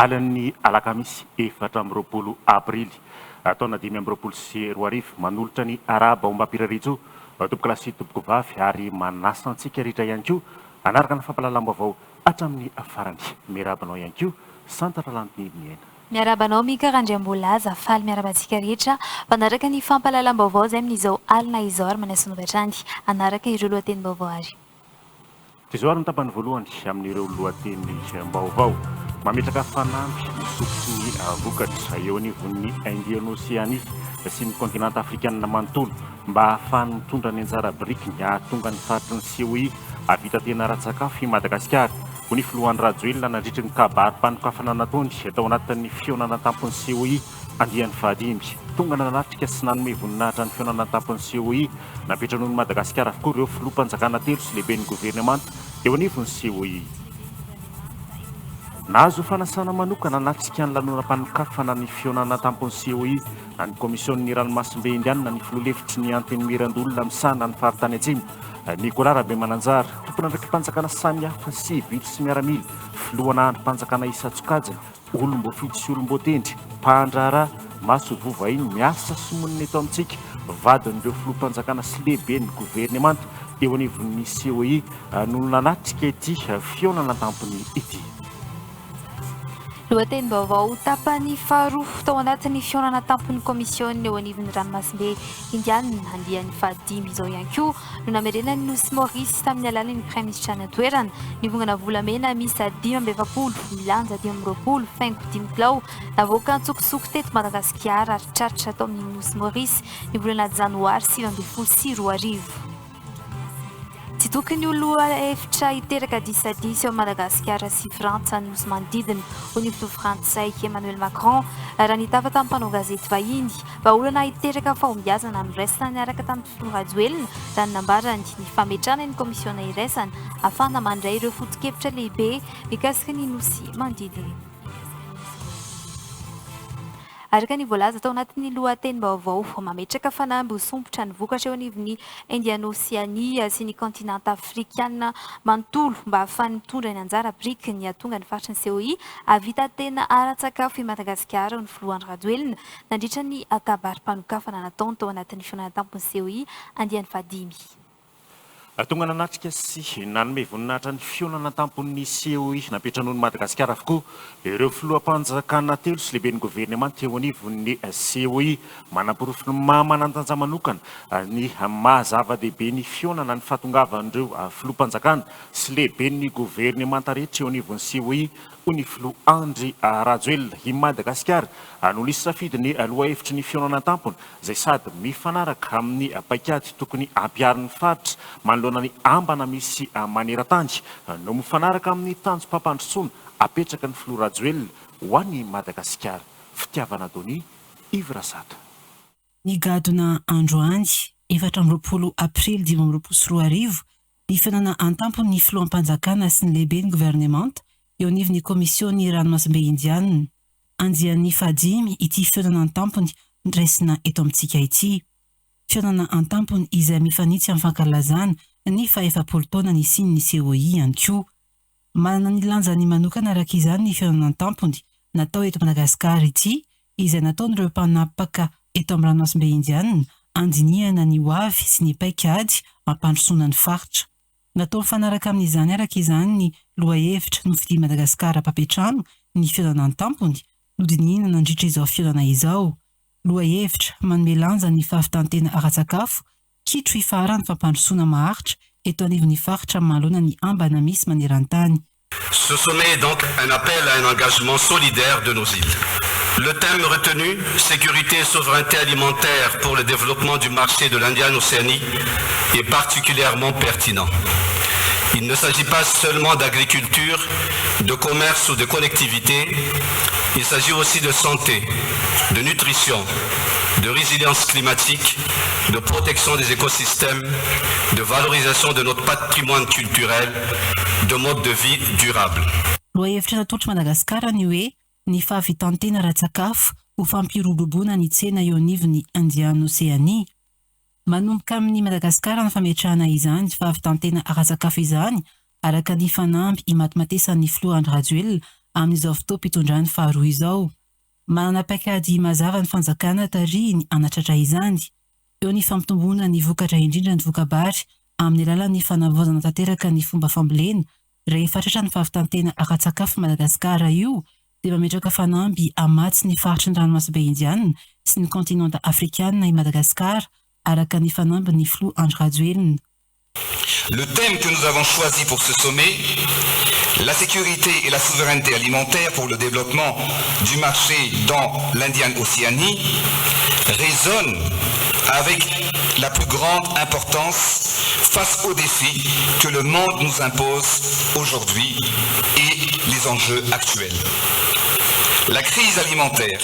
Alin'ny alakamisy 24 aprily taona 2025, manolotra ny arahaba ombam-pirariantsoa tompokolahy sy tompokovavy ary manasa antsika rehetra ihany koa hanaraka ny fampahalalam-baovao hatramin'ny farany. Miarahaba anao ihany koa Santatra Lantiniriniaina. Miarahaba anao Mika Randriambolaza, faly miarahaba antsika rehetra mpanaraka ny fampahalalam-baovao izay amin'izao alina izao ary manasa anao avy hatrany hanaraka ireo lohatenim-baovao ary. Izao ary ny tapany voalohany amin'ireo lohatenim-baovao. Mametraka fanamby ny sokotry ny vokatra eo anivon'ny Indian Oceania sy ny kontinanta afrikanina manontolo mba hahafahany mitondra ny anjara birikiny hahatonga ny faritry ny COI hahavita tena ara-tsakafo i Madagasikara, hoy ny filoha Andry Rajoelina nandritry ny kabarim-panokafana nataony tao anatin'ny fihaonana an-tampon'ny COI andiany fahadimy. Tonga nanatrika sy nanome voninahitra ny fihaonana an-tampon'ny COI nampiantranoin'i Madagasikara avokoa ireo filoham-panjakana telo sy lehiben'ny governemanta eo anivon'ny COI. Nahazo fanasana manokana hanatrika ny lanonam-panokafana ny fihaonana an-tampon'ny COI an'ny Komisionin'ny Ranomasimbe Indianina ny filoha lefitry ny Antenimierandoholona misahana ny faritany Atsimo, Nicolas Rabemananjara. Tompon'andraiki-panjakana samihafa, sivily sy miaramila, filohana andrim-panjakana isan-tsokajiny, olom-boafidy sy olom-boatendry, mpandraharaha, masoivoho vahiny miasa sy monina eto amintsika, vadin'ireo filoham-panjakana sy lehiben'ny governemanta eo anivon'ny COI no nanatrika ity fihaonana an-tampony ity. Lohatenim-baovao tapany faharoa tao anatin'ny fihaonana tampon'ny kaomisiona eo anivon'ny ranomasimbe Indianina andiany fahadimy izao ihany koa no namerenan'ny Nosy Maorisy tamin'ny alalan'ny praiminisitra any an-toerana ny vongana volamena miisa 45 milanja 25 faingo dimy kilao navoaka an-tsokosoko teto Madagasikara ary tratra tao amin'ny Nosy Maorisy ny volana janoary 2019. Tsy tokony ho lohahevitra hiteraka disadisa eo amin'i Madagasikara sy Frantsa ny nosy manodidina, hoy ny filoha frantsay Emmanuel Macron raha nitafa tamin'ny mpanao gazety vahiny. Vahaolana hiteraka fahombiazana noraisina niaraka tamin'ny filoha Rajoelina, raha ny nambarany, ny fametrahana ny kaomisiona iraisana ahafahana mandray ireo foto-kevitra lehibe mikasika ny nosy manodidina. Araka ny voalaza tao anatin'ny lohatenim-baovao, mametraka fanamby ho sompitra ny vokatra eo anivon'ny Indian Oceania sy ny kaontinanta afrikana manontolo mba hahafahany mitondra ny anjara birikiny hahatonga ny faritry ny COI hahavita tena ara-tsakafo i Madagasikara, hoy ny filoha Andry Rajoelina nandritra ny kabarim-panokafana nataony tao anatin'ny fihaonana tampon'ny COI andiany fahadimy. Tonga nanatrika sy nanome voninahitra ny fihaonana an-tampon'ny COI nampiantranoin'i Madagasikara avokoa ireo filoham-panjakana telo sy lehiben'ny governemanta eo anivon'ny COI. Manaporofo ny maha manan-danja manokana ny maha zava-dehibe ny fihaonana ny fahatongavan'ireo filoham-panjakana sy lehiben'ny governemanta rehetra eo anivon'ny COI, hoy ny filoha Andry Rajoelina. I Madagasikara no nisafidy ny lohahevitry ny fihaonana an-tampony izay sady mifanaraka amin'ny paikady tokony hampiharin'ny faritra manoloana ny ambana misy maneran-tany no mifanaraka amin'ny tanjom-pampandrosoana apetraky ny filoha Rajoelina ho an'i Madagasikara. Fitiavana Donia, Yves Razata. Nigadona androany, 24 aprily 2025, ny fihaonana an-tampon'ny filoham-panjakana sy ny lehiben'ny governemanta eo anivon'ny Komision'ny Ranomasimbe Indianina. Andiany fahadimy ity fihaonana an-tampony raisina eto amintsika ity. Fihaonana an-tampony izay mifanitsy amin'ny fankalazana ny fahefapolo taona nisian'ny COI ihany koa. Manana ny lanjany manokana araka izany ny fihaonana an-tampony natao eto Madagasikara ity izay nataon'ireo mpanapaka eto amin'ny ranomasimbe Indianina handinihana ny hoavy sy ny paikady hampandrosoana ny faritra. Natao mifanaraka amin'izany araka izany ny lohahevitra nofidian'i Madagasikara mpampiantrano ny fihaonana an-tampony, nodinihina nandritra izao fihaonana izao. Lohahevitra, manome lanja ny fahavitan-tena ara-tsakafo, kitro ifaharan'ny fampandrosoana maharitra eto anivon'ny faritra manoloana ny ambana misy maneran-tany. Ce sommet est donc un appel à un engagement solidaire de nos îles. Le thème retenu, sécurité et souveraineté alimentaire pour le développement du marché de l'Indian Océanie, est particulièrement pertinent. Il ne s'agit pas seulement d'agriculture, de commerce ou de connectivité, il s'agit aussi de santé, de nutrition, de résilience climatique, de protection des écosystèmes, de valorisation de notre patrimoine culturel, de mode de vie durable. Lohahevitra natolotr'i Madagasikara ny hoe ny fahavitan-tena ara-tsakafo ho fampiroboroboana ny tsena eo anivon'ny Indian Oseania. Manomboka amin'i Madagasikara ny fametrahana izany fahavitan-tena ara-tsakafo izany, araka ny fanamby imatimatesan'ny filoha Andry Rajoelina amin'izao fotoam-pitondrany faharoa izao. Manana paikady mazava ny fanjakana tarihiny hanatratra izany. Eo ny fampitomboana ny vokatra indrindra ny voka-bary amin'ny alalan'ny fanavaozana tanteraka ny fomba fambolena. Rehefa tratra ny fahavitan-tena ara-tsakafo Madagasikara io dia mametraka fanamby hamatsy ny faritry ny ranomasimbe Indiana sy ny kontinanta Afrikana i Madagasikara araka ny fanambin'ny filoha Andry Rajoelina. Le thème que nous avons choisi pour ce sommet, la sécurité et la souveraineté alimentaire pour le développement du marché dans l'Indian Océanie, résonne avec la plus grande importance face aux défis que le monde nous impose aujourd'hui et les enjeux actuels. La crise alimentaire,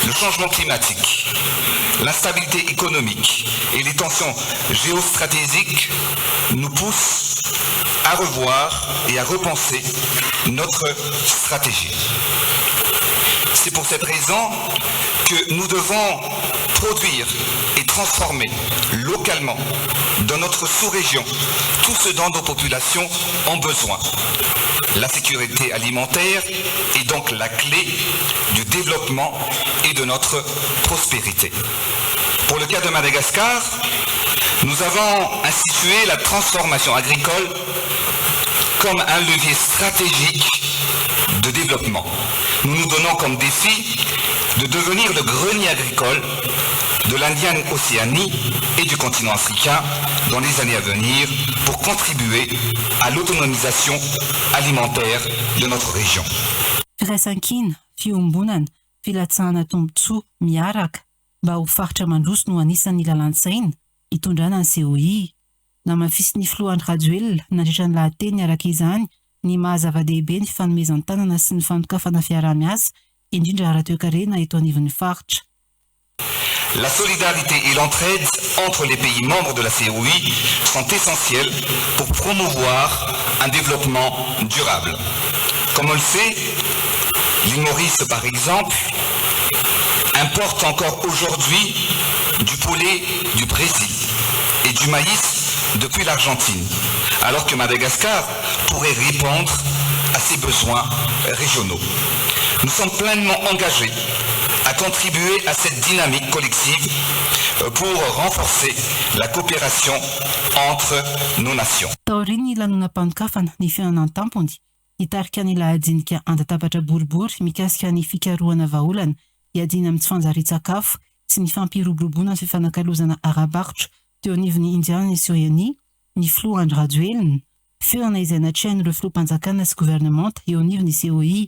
le changement climatique, l'instabilité économique et les tensions géostratégiques nous poussent à revoir et à repenser notre stratégie. C'est pour cette raison que nous devons produire et transformer localement dans notre sous-région tout ce dont nos populations ont besoin. La sécurité alimentaire est donc la clé du développement et de notre prospérité. Pour le cas de Madagascar, nous avons institué la transformation agricole comme un levier stratégique de développement. Nous nous donnons comme défi de devenir le grenier agricole de l'Indian Océanie et du continent africain dans les années à venir pour contribuer à l'autonomisation alimentaire de notre région. Firaisankina, fiombonana, filatsahana tombontsoa miaraka mba ho faritra mandroso no anisan'ny lalan-tsaina hitondrana ny COI. Namafisin'ny filoha Andry Rajoelina nandritra ny lahateny araka izany ny maha zava-dehibe ny fifanomezan-tanana sy ny fanokafana fiaraha-miasa, indrindra ara-toekarena eto anivon'ny faritra. La solidarité et l'entraide entre les pays membres de la COI sont essentielles pour promouvoir un développement durable. Comme on le sait, l'île Maurice, par exemple, importe encore aujourd'hui du poulet du Brésil et du maïs depuis l'Argentine, alors que Madagascar pourrait répondre à ses besoins régionaux. Nous sommes pleinement engagés à contribuer à cette dynamique collective pour renforcer la coopération entre nos nations. Taorian'ny lanonam-panokafana ny fihaonana an-tampony, nitarika ny lahadinika an-databatra boribory mikasika ny fikarohana vahaolana hiadiana amin'ny tsy fanjarian-tsakafo sy ny fampiroboroboana ny fifanakalozana ara-barotra teo anivon'ny Indiana Océanie ny filoha Andry Rajoelina, fihaonana izay natrehan'ireo filoham-panjakana sy governemanta eo anivon'ny COI.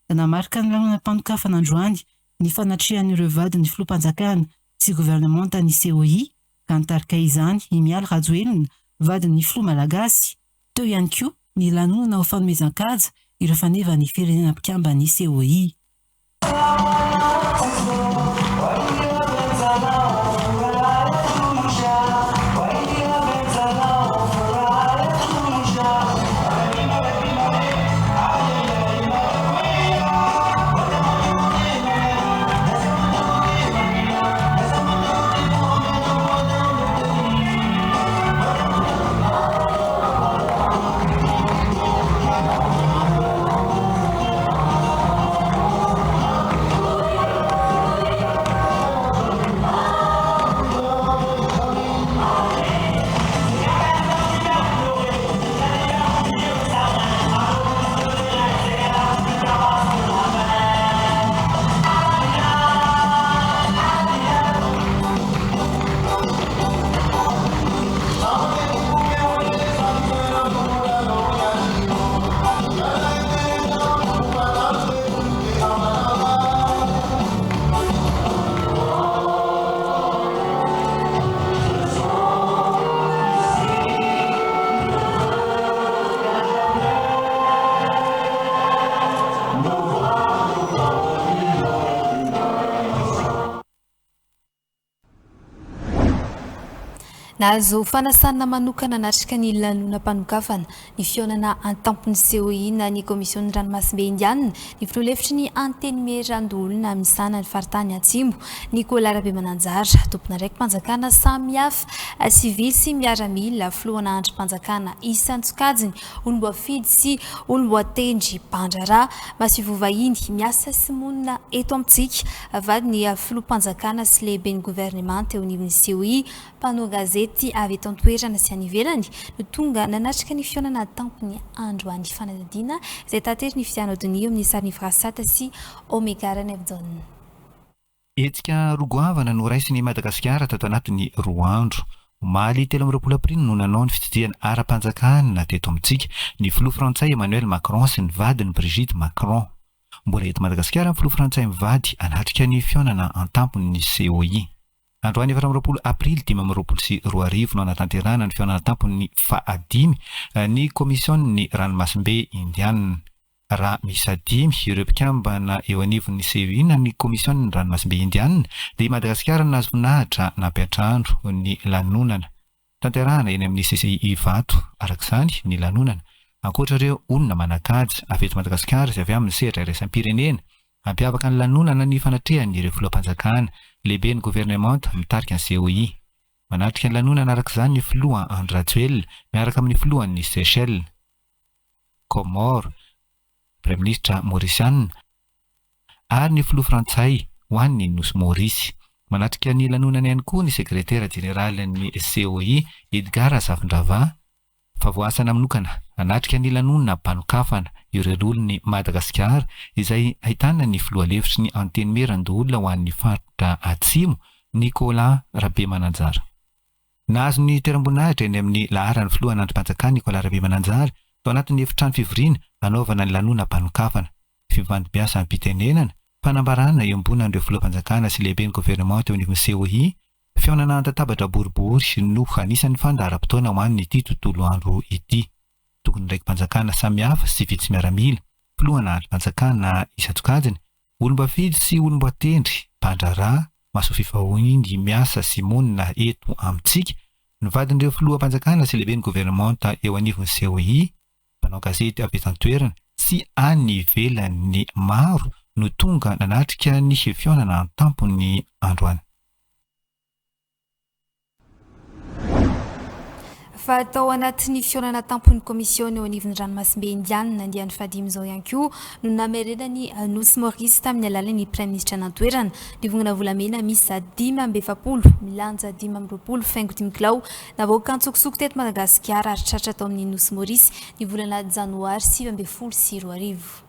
Nanamarika ny lanonam-panokafana androany ny fanatrehan'ireo vadin'ny filoham-panjakana sy governemanta ny COI, ka nitarika izany i Mialy Rajoelina, vadin'ny filoha malagasy. Teo ihany koa ny lanonana ho fanomezan-kaja ireo fanevan'ny firenena mpikamban'ny COI. Nahazo fanasana manokana hanatrika ny lanonam-panokafana ny fihaonana an-tampon'ny COI na ny Komision'ny Ranomasimbe Indianina ny filoha lefitry ny Antenimierandoholona misahana ny faritany Atsimo, Nicolas Rabemananjara. Tompon'andraiki-panjakana samihafa, sivily sy miaramila, filohana andrim-panjakana isan-tsokajiny, olom-boafidy sy olom-boatendry, mpandraharaha, masoivoho vahiny miasa sy monina eto amintsika, vadin'ny filoham-panjakana sy lehiben'ny governemanta eo anivon'ny COI, Mpanao gazety avy eto an-toerana sy any ivelany no tonga nanatrika ny fihaonana tampony androany. Fanadihadiana izay taterin'i Fiano Donia eo amin'ny sarin'i Frasata sy Omega Ranaivojaona. Hetsika roa goavana noraisin'i Madagasikara tato anatin'ny roa andro. Omaly 23 aprily no nanao ny fitsidihana ara-panjakana teto amintsika ny filoha frantsay Emmanuel Macron sy ny vadiny Brigitte Macron. Mbola eto Madagasikara ny filoha frantsay mivady hanatrika ny fihaonana an-tampon'ny COI. Androany 24 aprily 2025 no hanatanterahana ny fihaonana an-tampon'ny fahadimy ny Komisionin'ny Ranomasimbe Indianina. Raha miisa dimy ireo mpikambana eo anivon'ny CEI na ny Komisionin'ny Ranomasimbe Indianina dia i Madagasikara no nahazo voninahitra nampiantrano ny lanonana. Tanterahana eny amin'ny CCI Ivato, araka izany, ny lanonana. Ankoatra ireo olona manan-kaja avy eto Madagasikara sy avy amin'ny sehatra iraisam-pirenena, hampiavaka ny lanonana ny fanatrehan'ireo filoham-panjakana, lehiben'ny governemanta mitarika ny COI. Manatrika ny lanonana araka izany ny filoha Andry Rajoelina miaraka amin'ny filohan'ny Seychelles, Comores, Praiminisitra Maorisianina ary ny filoha frantsay ho an'ny Nosy Maorisy. Manatrika ny lanonana ihany koa ny sekretera jeneralin'ny COI, Edgard Razafindravaha, fa voasana manokana hanatrika ny lanonam-panokafana ireo loholon'i Madagasikara izay ahitana ny filoha lefitry ny Antenimierandoholona ho an'ny faritra Atsimo, Nicolas Rabemananjara. Nahazo ny toeram-boninahitra eny amin'ny laharan'ny filoha an'andrim-panjakana Nicolas Rabemananjara tao anatin'ny efitrano fivoriana hanaovana ny lanonam-panokafana. Fifandimbiasam-pitenenana, fanambarana iombonan'ireo filoham-panjakana sy lehiben'ny governemanta eo anivon'ny COI, fihaonana an-tatabatra boribory no anisan'ny fandaharam-potoana ho an'ity tontolo andro ity. Tokony raiki-panjakana samihafa sy vitsy miaramila, filohana andrim-panjakana isan-tsokajiny, Olom-boafidy sy olom-boatendry, mpandraharaha, masofifaohingy miasa sy monina eto amintsika, ny vadin'ireo filoham-panjakana sy lehiben'ny governemanta eo anivon'ny COI, mpanao gazety avy eto an-toerana sy any ivelany maro no tonga nanatrika ny fihaonana an-tampony androany. Fa tao anatin'ny fihaonana tampon'ny Komisiona eo anivon'ny ranomasimbe Indianina andiany fahadimy izao ihany koa no namerenany Nosy Maurice tamin'ny alalan'ny Praiminisitra nantoerana ny vongana volamena miisa 45 milanja 25 faingo dimy kilao navoaka antsokosoko teto Madagasikara ary tratra tao amin'ny Nosy Maurice ny volana janoary 2019.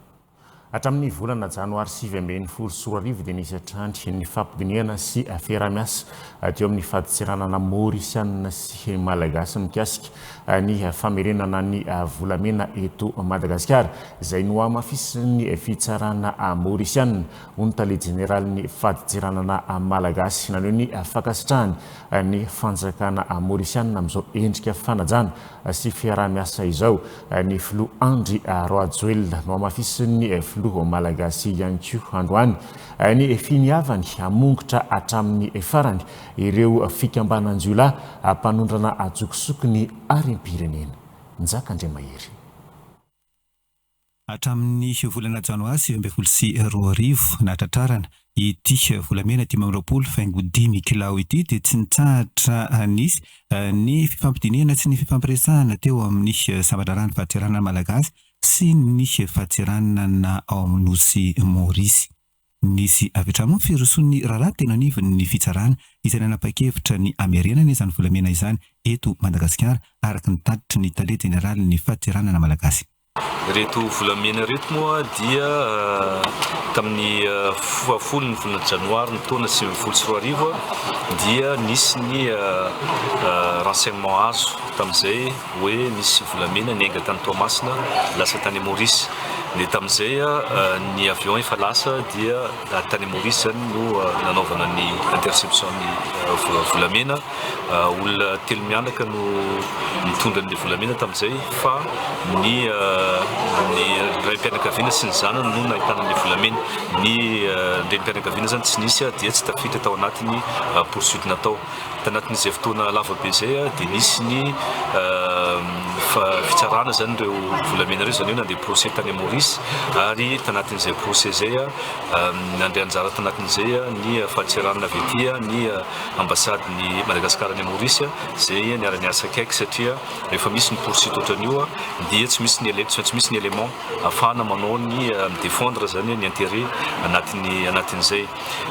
Hatramin'ny volana janoary 2019 dia nisy hatrany ny fampidinihana sy fiaraha-miasa teo amin'ny fadintseranana maorisianina sy malagasy mikasika ny famerenana ny volamena eto Madagasikara, izay nohamafisin'ny fitsarana maorisianina, hoy ny tale jeneralin'ny fadintseranana malagasy. Naneho ny fankasitrahany ny fanjakana maorisianina amin'izao endrika fanajana sy fiaraha-miasa izao ny filoha Andry Rajoelina. Nohamafisin'ny filoha malagasy ihany koa androany ny finiavany hamongotra hatramin'ny farany ireo fikambanan-jiolahy mpanondrana antsokosoko ny harem-pirenena. Njaka Andriamahery. Hatramin'ny volana janoary 2019, nahatratrarana ity volamena 25 faingo dimy kilao ity dia tsy nitsahatra nisy ny fifampidinihana sy ny fifampiresahana teo amin'ny sampan-draharahan'ny fadintseranana malagasy sy ny fadintseranana ao amin'ny Nosy Maorisy. Nisy avy hatrany moa ny firosoan'ny raharaha teny anivon'ny fitsarana izay nanapa-kevitra ny hamerenana izany volamena izany eto Madagasikara araka ny tatitry ny tale jeneralin'ny fadintseranana malagasy. Ireto volamena ireto moa dia tamin'ny fahafolo ny volana janoary ny taona 2019 dia nisy ny renseignement azo tamin'izay hoe nisy volamena niainga tany Toamasina lasa tany Maurice. Dia tamin'izay ny avion efa lasa dia tany Maurice izany no nanaovana ny interception ny volamena. Olona telo mianaka no nitondra an'ilay volamena tamin'izay fa ny ny raim-pianakaviana sy ny zanany no nahitana an'ilay volamena. Ny renim-pianakaviana izany tsy nisy dia tsy tafiditra tao anatin'ny poursuite natao. Tanatin'izay fotoana lava be izay dia nisy ny fitsarana izany ireo volamena ireo, izany hoe nandeha procès tany Maurice ary tanatin'izay procès izay nandray anjara tanatin'izay ny fadintseranana avy aty ny ambasadin'i Madagasikara any Maurice izay niara-niasa akaiky satria rehefa misy ny poursuite ohatran'io dia tsy misy ny tsy maintsy misy ny élément ahafahana manao ny mi-défendre izany ny intérêt anatin'ny anatin'izay.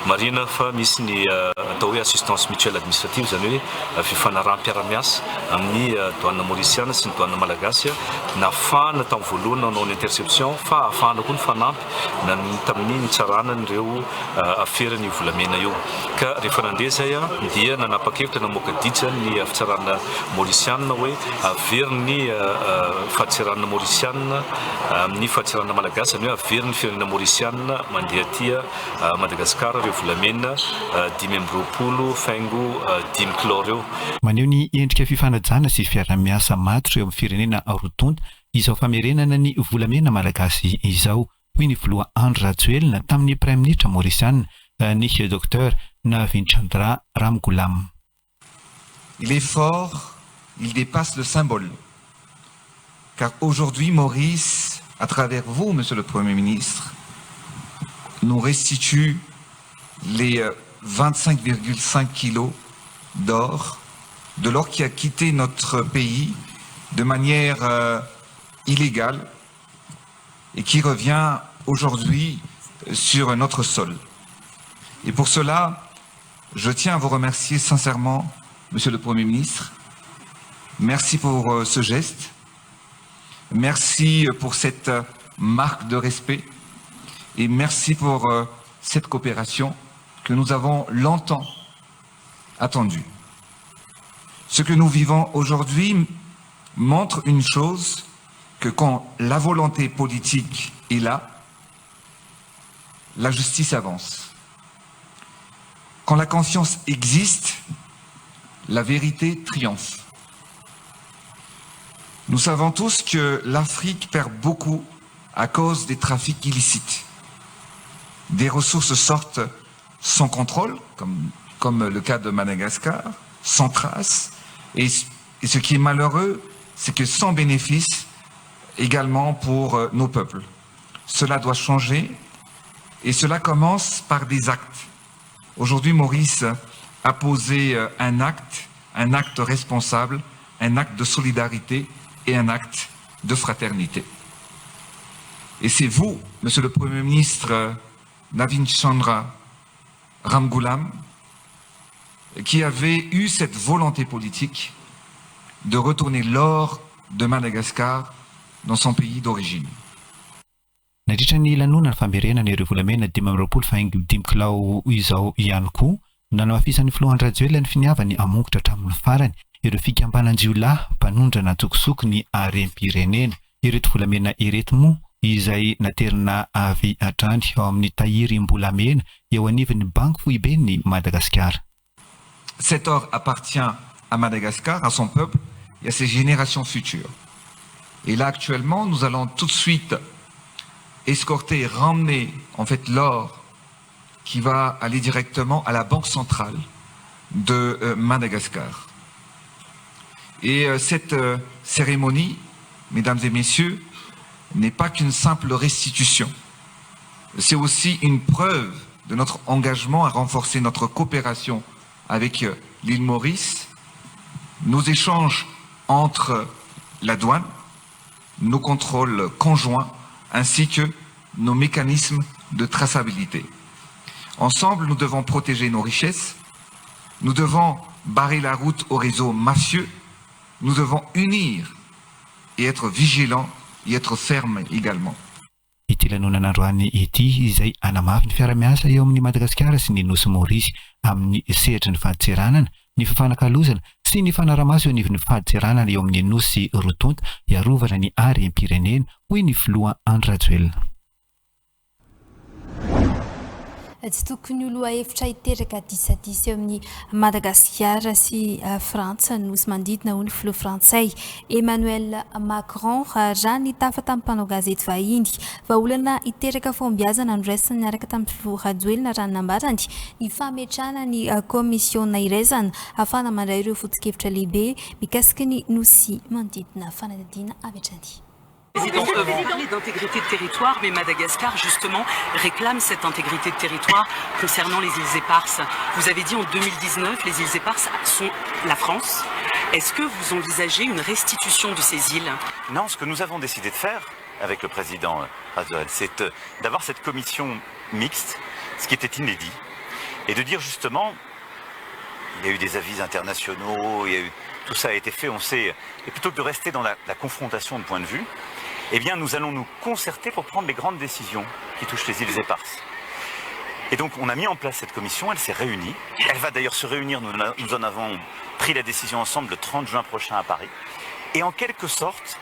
Marihina fa misy ny atao hoe assistance mutuelle administrative, izany hoe fifanaraham-piarahamiasa amin'ny douane maurisiana sy ny douane malagasy nahafahana tamin'ny voalohany nanao ny interception fa ahafahana koa nifanampy tamin'ny nitsarana an'ireo aferan'io volamena io. Ka rehefa nandeha izay dia nanapa-kevitra namoaka didy izany ny fitsarana maurisiana hoe averin'ny fadintseranana maurisiana amin'ny fadintseranana malagasy, izany hoe averin'ny firenena maurisiana mandeha aty Madagasikara ireo volamena 25.5 kilao ireo. Maneho ny endrika fifanajana sy fiaraha-miasa matotra eo amin'ny firenena roa tonta izao famerenana ny volamena malagasy izao, hoy ny filoha Andry Rajoelina tamin'ny praiminisitra maorisiana, ny Docteur Navinchandra Ramgoolam. Il est fort, il dépasse le symbole. Car aujourd'hui, Maurice, à travers vous, Monsieur le Premier ministre, nous restitue les 25,5 kilos d'or, de l'or qui a quitté notre pays de manière illégale et qui revient aujourd'hui sur notre sol. Et pour cela, je tiens à vous remercier sincèrement, Monsieur le Premier ministre. Merci pour ce geste. Merci pour cette marque de respect. Et merci pour cette coopération que nous avons longtemps attendue. Ce que nous vivons aujourd'hui montre une chose, que quand la volonté politique est là, la justice avance. Quand la confiance existe, la vérité triomphe. Nous savons tous que l'Afrique perd beaucoup à cause des trafics illicites. Des ressources sortent sans contrôle, comme, comme le cas de Madagascar, sans trace. Et, et ce qui est malheureux, c'est que sans bénéfice également pour nos peuples. Cela doit changer et cela commence par des actes. Aujourd'hui, Maurice a posé un acte, un acte responsable, un acte de solidarité et un acte de fraternité. Et c'est vous, Monsieur le Premier ministre Navinchandra Ramgoolam, qui avez eu cette volonté politique de retourner l'or de Madagascar dans son pays d'origine. Nandritra ny lanonana famerenana ireo volamena 25.5 kilao izao ihany koa, nanamafisan'ny filoha Andry Rajoelina ny finiavany hamongotra hatramin'ny farany ireo fikambanan-jiolahy mpanondrana an-tsokosoko ny harem-pirenena. Ireto volamena ireto moa izay naterina avy hatrany ao amin'ny tahirim-bolamena eo anivon'ny Banky Foiben'i Madagasikara. Cet or appartient à Madagascar, à son peuple et à ses générations futures. Et là, actuellement, nous allons tout de suite escorter et ramener en fait l'or qui va aller directement à la Banque centrale de Madagascar. Et cette cérémonie, mesdames et messieurs, n'est pas qu'une simple restitution. C'est aussi une preuve de notre engagement à renforcer notre coopération avec l'île Maurice, nos échanges entre la douane, nos contrôles conjoints ainsi que nos mécanismes de traçabilité. Ensemble, nous devons protéger nos richesses, nous devons barrer la route aux réseaux mafieux, nous devons unir et être vigilants et être fermes également. Ity lanonana androany ity izay hanamafy ny fiarahamiasa eo amin'ny Madagasikara sy ny Nosy Maorisy amin'ny sehatry ny fadintseranana. ny fifanakalozana sy ny fanarahamaso eo anivon'ny fadintseranana eo amin'ny Nosy roa tonta hiarovana ny harem-pirenena, hoy ny filoha Andry Rajoelina. Tsy tokony ho lohahevitra hiteraka disadisa eo amin'i Madagasikara sy Frantsa ny nosy manodidina, hoy ny filoha frantsay Emmanuel Macron raha nitafa tamin'ny mpanao gazety vahiny. Vahaolana hiteraka fahombiazana noraisina niaraka tamin'ny filoha Rajoelina raha ny nambarany ny fametrahana ny kaomisiona iraisana ahafahana mandray ireo foto-kevitra lehibe mikasika ny nosy manodidina. Fanadihadiana avy hatrany. Président, vous parlez d'intégrité de territoire, mais Madagascar, justement, réclame cette intégrité de territoire concernant les îles éparses. Vous avez dit en 2019, les îles éparses sont la France. Est-ce que vous envisagez une restitution de ces îles Non, ce que nous avons décidé de faire avec le président Rajoelina, c'est d'avoir cette commission mixte, ce qui était inédit, et de dire justement, il y a eu des avis internationaux, il y a eu, tout ça a été fait, on sait, et plutôt que de rester dans la, la confrontation de points de vue, eh bien nous allons nous concerter pour prendre les grandes décisions qui touchent les îles éparses. Et donc on a mis en place cette commission, elle s'est réunie. Elle va d'ailleurs se réunir, nous, nous en avons pris la décision ensemble le 30 juin prochain à Paris. Et en quelque sorte,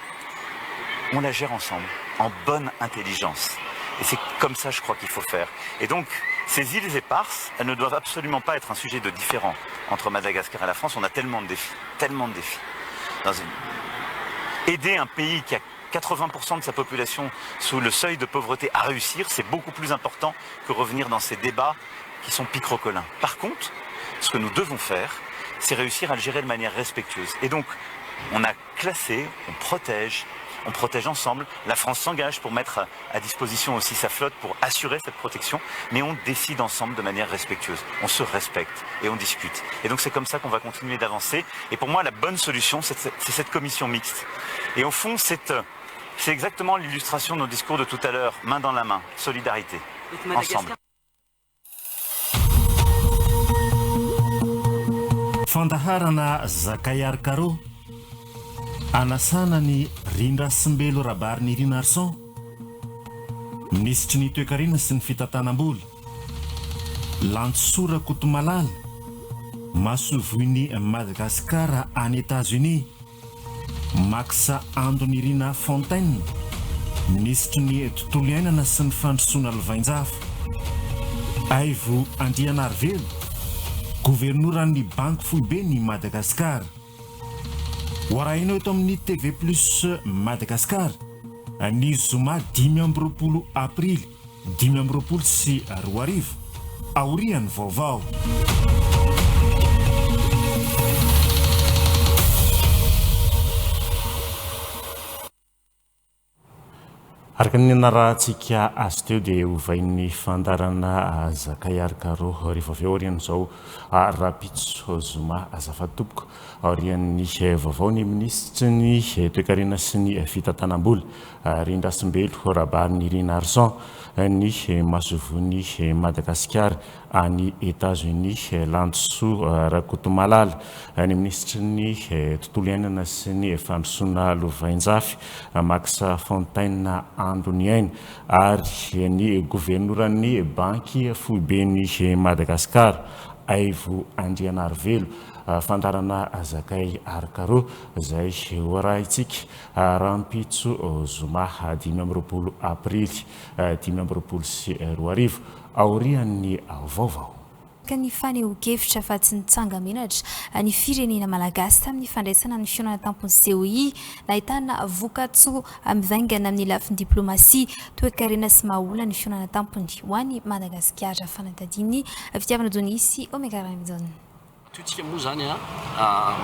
on la gère ensemble, en bonne intelligence. Et c'est comme ça, je crois, qu'il faut faire. Et donc, ces îles éparses, elles ne doivent absolument pas être un sujet de différend entre Madagascar et la France. On a tellement de défis, tellement de défis. Dans une... Aider un pays qui a 80% de sa population sous le seuil de pauvreté à réussir, c'est beaucoup plus important que revenir dans ces débats qui sont picrocolins. Par contre, ce que nous devons faire, c'est réussir à le gérer de manière respectueuse. Et donc, on a classé, on protège, on protège ensemble. La France s'engage pour mettre à disposition aussi sa flotte pour assurer cette protection, mais on décide ensemble de manière respectueuse. On se respecte et on discute. Et donc c'est comme ça qu'on va continuer d'avancer. Et pour moi, la bonne solution, c'est cette commission mixte. Et au fond, c'est exactement l'illustration de nos discours de tout à l'heure, main dans la main, solidarité, ensemble. Fandaharana Zakay ary Caro, anasana an'i Rindrasimbelo Rabarinirinarison, Minisitry ny Toekarena sy ny Fitantanam-bola, Lantosoa Rakotomalala, Masoivohon'i Madagasikara any Etazonia, Max Andonirina Fontaine, Minisitry ny Tontolo iainana sy ny Fandrosoana Lovainjafy, Aivo Andrianarivelo, Governoran'ny Banky Foiben'i Madagasikara. Ho arahinao eto amin'ny TV Plus Madagascar, ny zoma 25 aprily 2025, aorian'ny vaovao. Araka ny narahantsika azy teo dia hovain'ny fandaharana Zakay ary Caro rehefa avy eo aorian'izao rahampitso zoma azafady tompoko aorian'ny vaovao ny minisitry ny toekarena sy ny fitantanam-bola Rindrasimbelo Rabarinirinarison ny masoivohon'i Madagasikara any Etats-Unis Lantosoa Rakotomalala ny minisitry ny tontolo iainana sy ny fandrosoana lovainjafy Max Fontaine Andoniaina ary ny governoran'ny Banky foiben'i Madagasikara Aivo Andrianarivelo Fandaharana Zakay Arikaro izay hoarahintsika Rahampitso zoma 25 aprily 2025, aorian'ny vaovao. Ka ny fanehoan-kevitra fa tsy nitsanga-menatra ny firenena malagasy tamin'ny fandraisana ny fihaonana tampon'ny COI, nahitana vokatsoa mivaingana amin'ny lafiny diplaomasia, toekarena sy maha olona ny fihaonana tampony ho an'i Madagasikara. Fanadihadian'i Fitiavana Johnny sy Omega Ramijaona. Toy tsika moa izany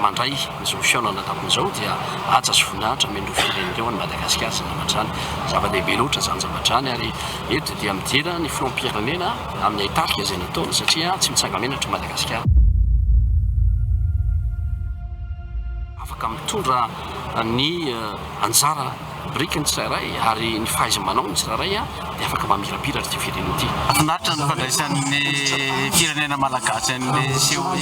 mandray izao fihaonana tampony izao dia haja sy voninahitra omen'ireo firenena ireo an'i Madagasikara izany zavatra izany. Zava-dehibe loatra izany zavatra izany ary eto dia midera ny filoham-pirenena amin'ny haitarika izay nataony satria tsy mitsanga-menatra i Madagasikara. Afaka mitondra ny anjara. biriky ny tsirairay ary ny fahaiza-manao ny tsirairay dia afaka mamirapiratra ity firenena ity. Mahafinaritra ny fandraisan'ny firenena malagasy an'ilay COE.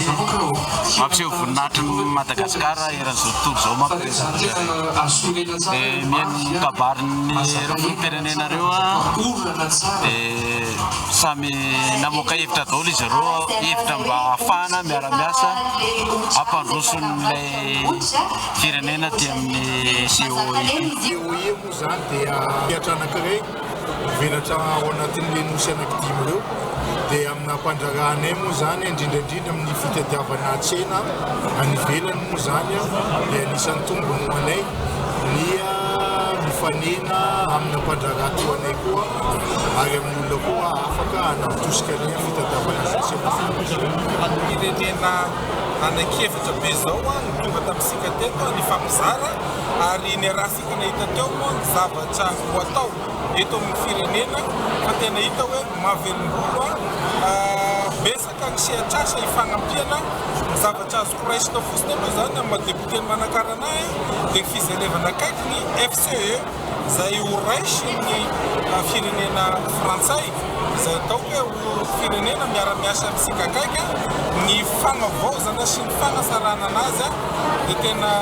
Mampiseho voninahitry ny Madagasikara eran'izao tontolo izao manko ireny zavatra ireny. Dia mihaino ny kabarin'ireo filoham-pirenena ireo aho dia samy namoaka hevitra daholo izy ireo, hevitra mba hahafahana miara-miasa hampandroso an'ilay firenena aty amin'ny COE ity. COE moa izany dia sehatra anankiray mivelatra ao anatin'ilay nosy anankidimy ireo dia amin'ny nampandraharaha anay moa izany indrindra indrindra amin'ny fitadiavana tsena any ivelany moa izany dia anisan'ny tombony ho anay ny mifanena amina mpandraharaha toa anay koa ary amin'ny olona koa afaka hanavitosika anay amin'ny fitadiavana izay tsena. Firenena anankiefatra be izao no tonga tamintsika teto nifampizara ary niarahantsika nahita teo moa ny zavatra ho atao eto amin'ny firenena fa tena hita hoe mahavelom-bolo betsaka ny sehatr'asa ifanampiana. Ny zavatra azoko raisina fotsiny aloha izany amin'ny maha député-n'i Manakara anahy dia ny fijerevana akaiky ny FCE izay ho raisin'ny firenena frantsay izay ataoko hoe ho firenena miara-miasa amintsika akaiky ny fanavaozana sy ny fanasarana anazy dia tena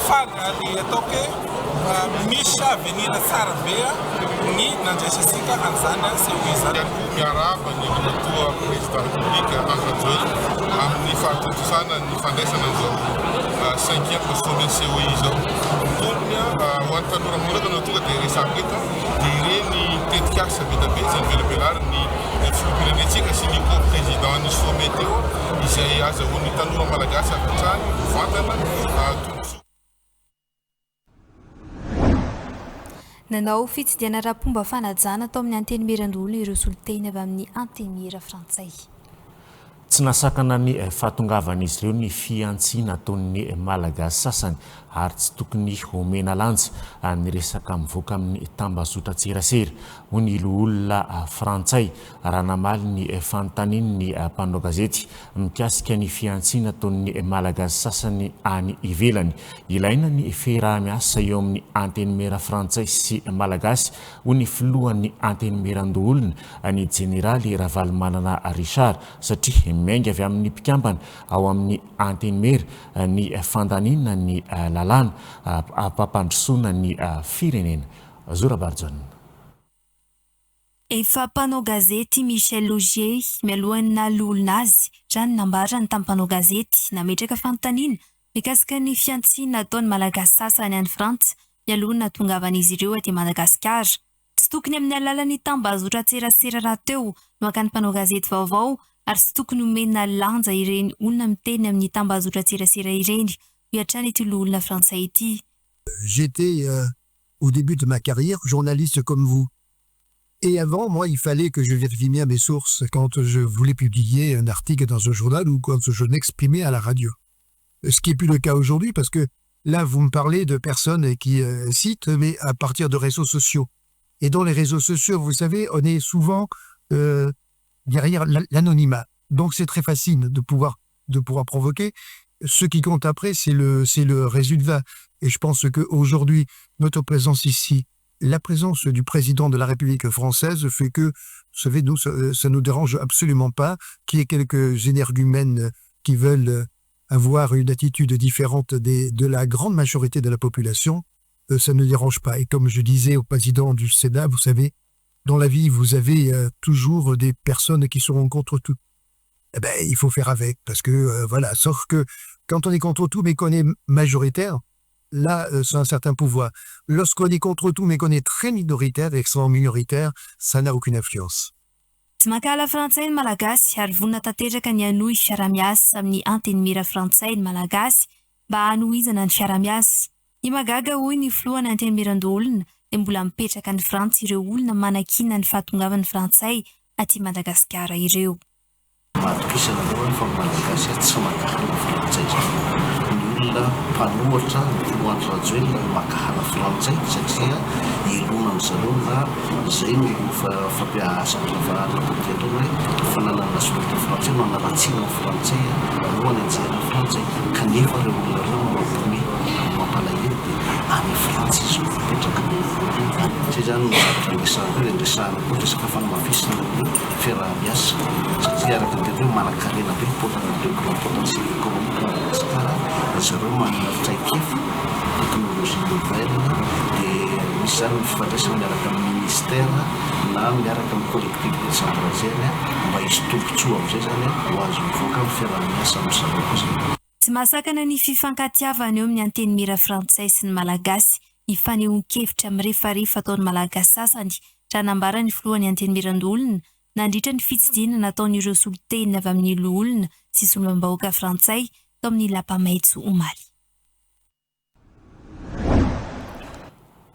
faly ary ataoko hoe Misy avenir tsara be ny nandraisantsika an'izany COE izany. Ihany koa miarahaba ny Andriamatoa Président République Andry Rajoelina amin'ny fahatontosana ny fandraisana an'izao cinquième sommet COI izao. Tombony ho an'ny tanora manokana no tonga dia resahako eto dia ireny tetikasa be dia be izay novelabelarin'ny filoham-pirenentsika sy ny co-président ny sommet teo izay azahoan'ny tanora malagasy avy hatrany mivantana tombontsoa. Nanao fitsidihana ara-pomba fanajana tao amin'ny Antenimierandoholona ireo solontena avy amin'ny Antenimiera frantsay. Tsy nahasakana ny fahatongavan'izy ireo ny fihantsiana ataon'ny Malagasy sasany ary tsy tokony homena lanja ny resaka mivoaka amin'ny tambazotran-tserasera, hoy ny loholona frantsay raha namaly ny fanontanian'ny mpanao gazety mikasika ny fihantsiana ataon'ny Malagasy sasany any ivelany. Ilaina ny fiaraha-miasa eo amin'ny Antenimiera frantsay sy malagasy, hoy ny filohan'ny Antenimierandoholona, ny jeneraly Ravalomanana Richard, satria miainga avy amin'ny mpikambana ao amin'ny Antenimiera ny fandaniana ny lalàna hampampandrosoana ny firenena. Zo Rabarijaona. Efa mpanao gazety Michel Augier mialohan'ny naha loholona azy, raha ny nambarany tamin'ny mpanao gazety, nametraka fanontaniana mikasika ny fihantsiana ataon'ny Malagasy sasany any Frantsa mialoha ny nahatongavan'izy ireo aty Madagasikara. Tsy tokony amin'ny alalan'ny tambazotran-tserasera rahateo no hakan'ny mpanao gazety vaovao ary tsy tokony homena lanja ireny olona miteny amin'ny tambazotran-tserasera ireny, hoy hatrany ity loholona frantsay ity. J'étais au début de ma carrière journaliste comme vous. Et avant, moi, il fallait que je vérifie bien mes sources quand je voulais publier un article dans un journal ou quand je m'exprimais à la radio. Ce qui n'est plus le cas aujourd'hui parce que là, vous me parlez de personnes qui euh, citent, mais à partir de réseaux sociaux. Et dans les réseaux sociaux, vous savez, on est souvent euh, derrière l'anonymat. Donc c'est très facile de pouvoir, de pouvoir provoquer. Ce qui compte après, c'est le, le résultat. Et je pense qu'aujourd'hui, notre présence ici, la présence du président de la République française fait que, vous savez, nous, ça ne nous dérange absolument pas qu'il y ait quelques énergumènes qui veulent avoir une attitude différente des, de la grande majorité de la population, euh, ça ne dérange pas. Et comme je disais au président du Sénat, vous savez, dans la vie, vous avez euh, toujours des personnes qui seront contre tout. Eh ben, il faut faire avec, parce que, euh, voilà, sauf que quand on est contre tout, mais qu'on est majoritaire, là, euh, c'est un certain pouvoir. Lorsqu'on est contre tout, mais qu'on est très minoritaire, extrêmement minoritaire, ça n'a aucune influence. Tsy mankahala frantsay ny Malagasy ary vonona tanteraka ny hanohy fiaraha-miasa amin'ny Antenimiera frantsay ny Malagasy mba hanohizana ny fiaraha-miasa. Ny mahagaga hoy ny filohan'ny Antenimierandoholona dia mbola mipetraka any Frantsa ireo olona manakiana ny fahatongavan'ny frantsay aty Madagasikara ireo. Mahatokisana aloha fa ny Malagasy tsy mankahala frantsay izany. Ny olona mpanohitra ny filoha Andry Rajoelina no mankahala frantsay satria ilonan-dry zareo na izay no fampiasana politika ataony hoe fananana nationalité frantsay no hanaratsiana ny frantsay no hanenjehana ny frantsay kanefa ireo olona ireo no mampiomehy ary mampalahelo. dia any Frantsa izy no mipetraka. Izay izany no zavatra niresahana teo dia niresahana koa ny resaka fanamafisana ny fiaraha-miasa satria araka ny teny hoe manankarena be ny poten- le grand potentiel économique Madagascar ry zareo manana traikefa, technologie nouvelle dia misy izany ny fifandraisana miaraka amin'ny ministère na miaraka amin'ny collectivité centrale mba hisy tombontsoa amin'izay izany ho azo mivoaka amin'ny fiaraha-miasa amin-dry zareo koa izany. Tsy mahasakana ny fifankatiavana eo amin'ny Antenimiera frantsay sy ny Malagasy ny fanehoan-kevitra mirefarefa ataon'ny Malagasy sasany, raha nambaran'ny filohan'ny Antenimierandoholona nandritra ny fitsidihana nataon'ireo solontena avy amin'ny loholona sy solombavambahoaka frantsay tao amin'ny Lapa Maitso omaly.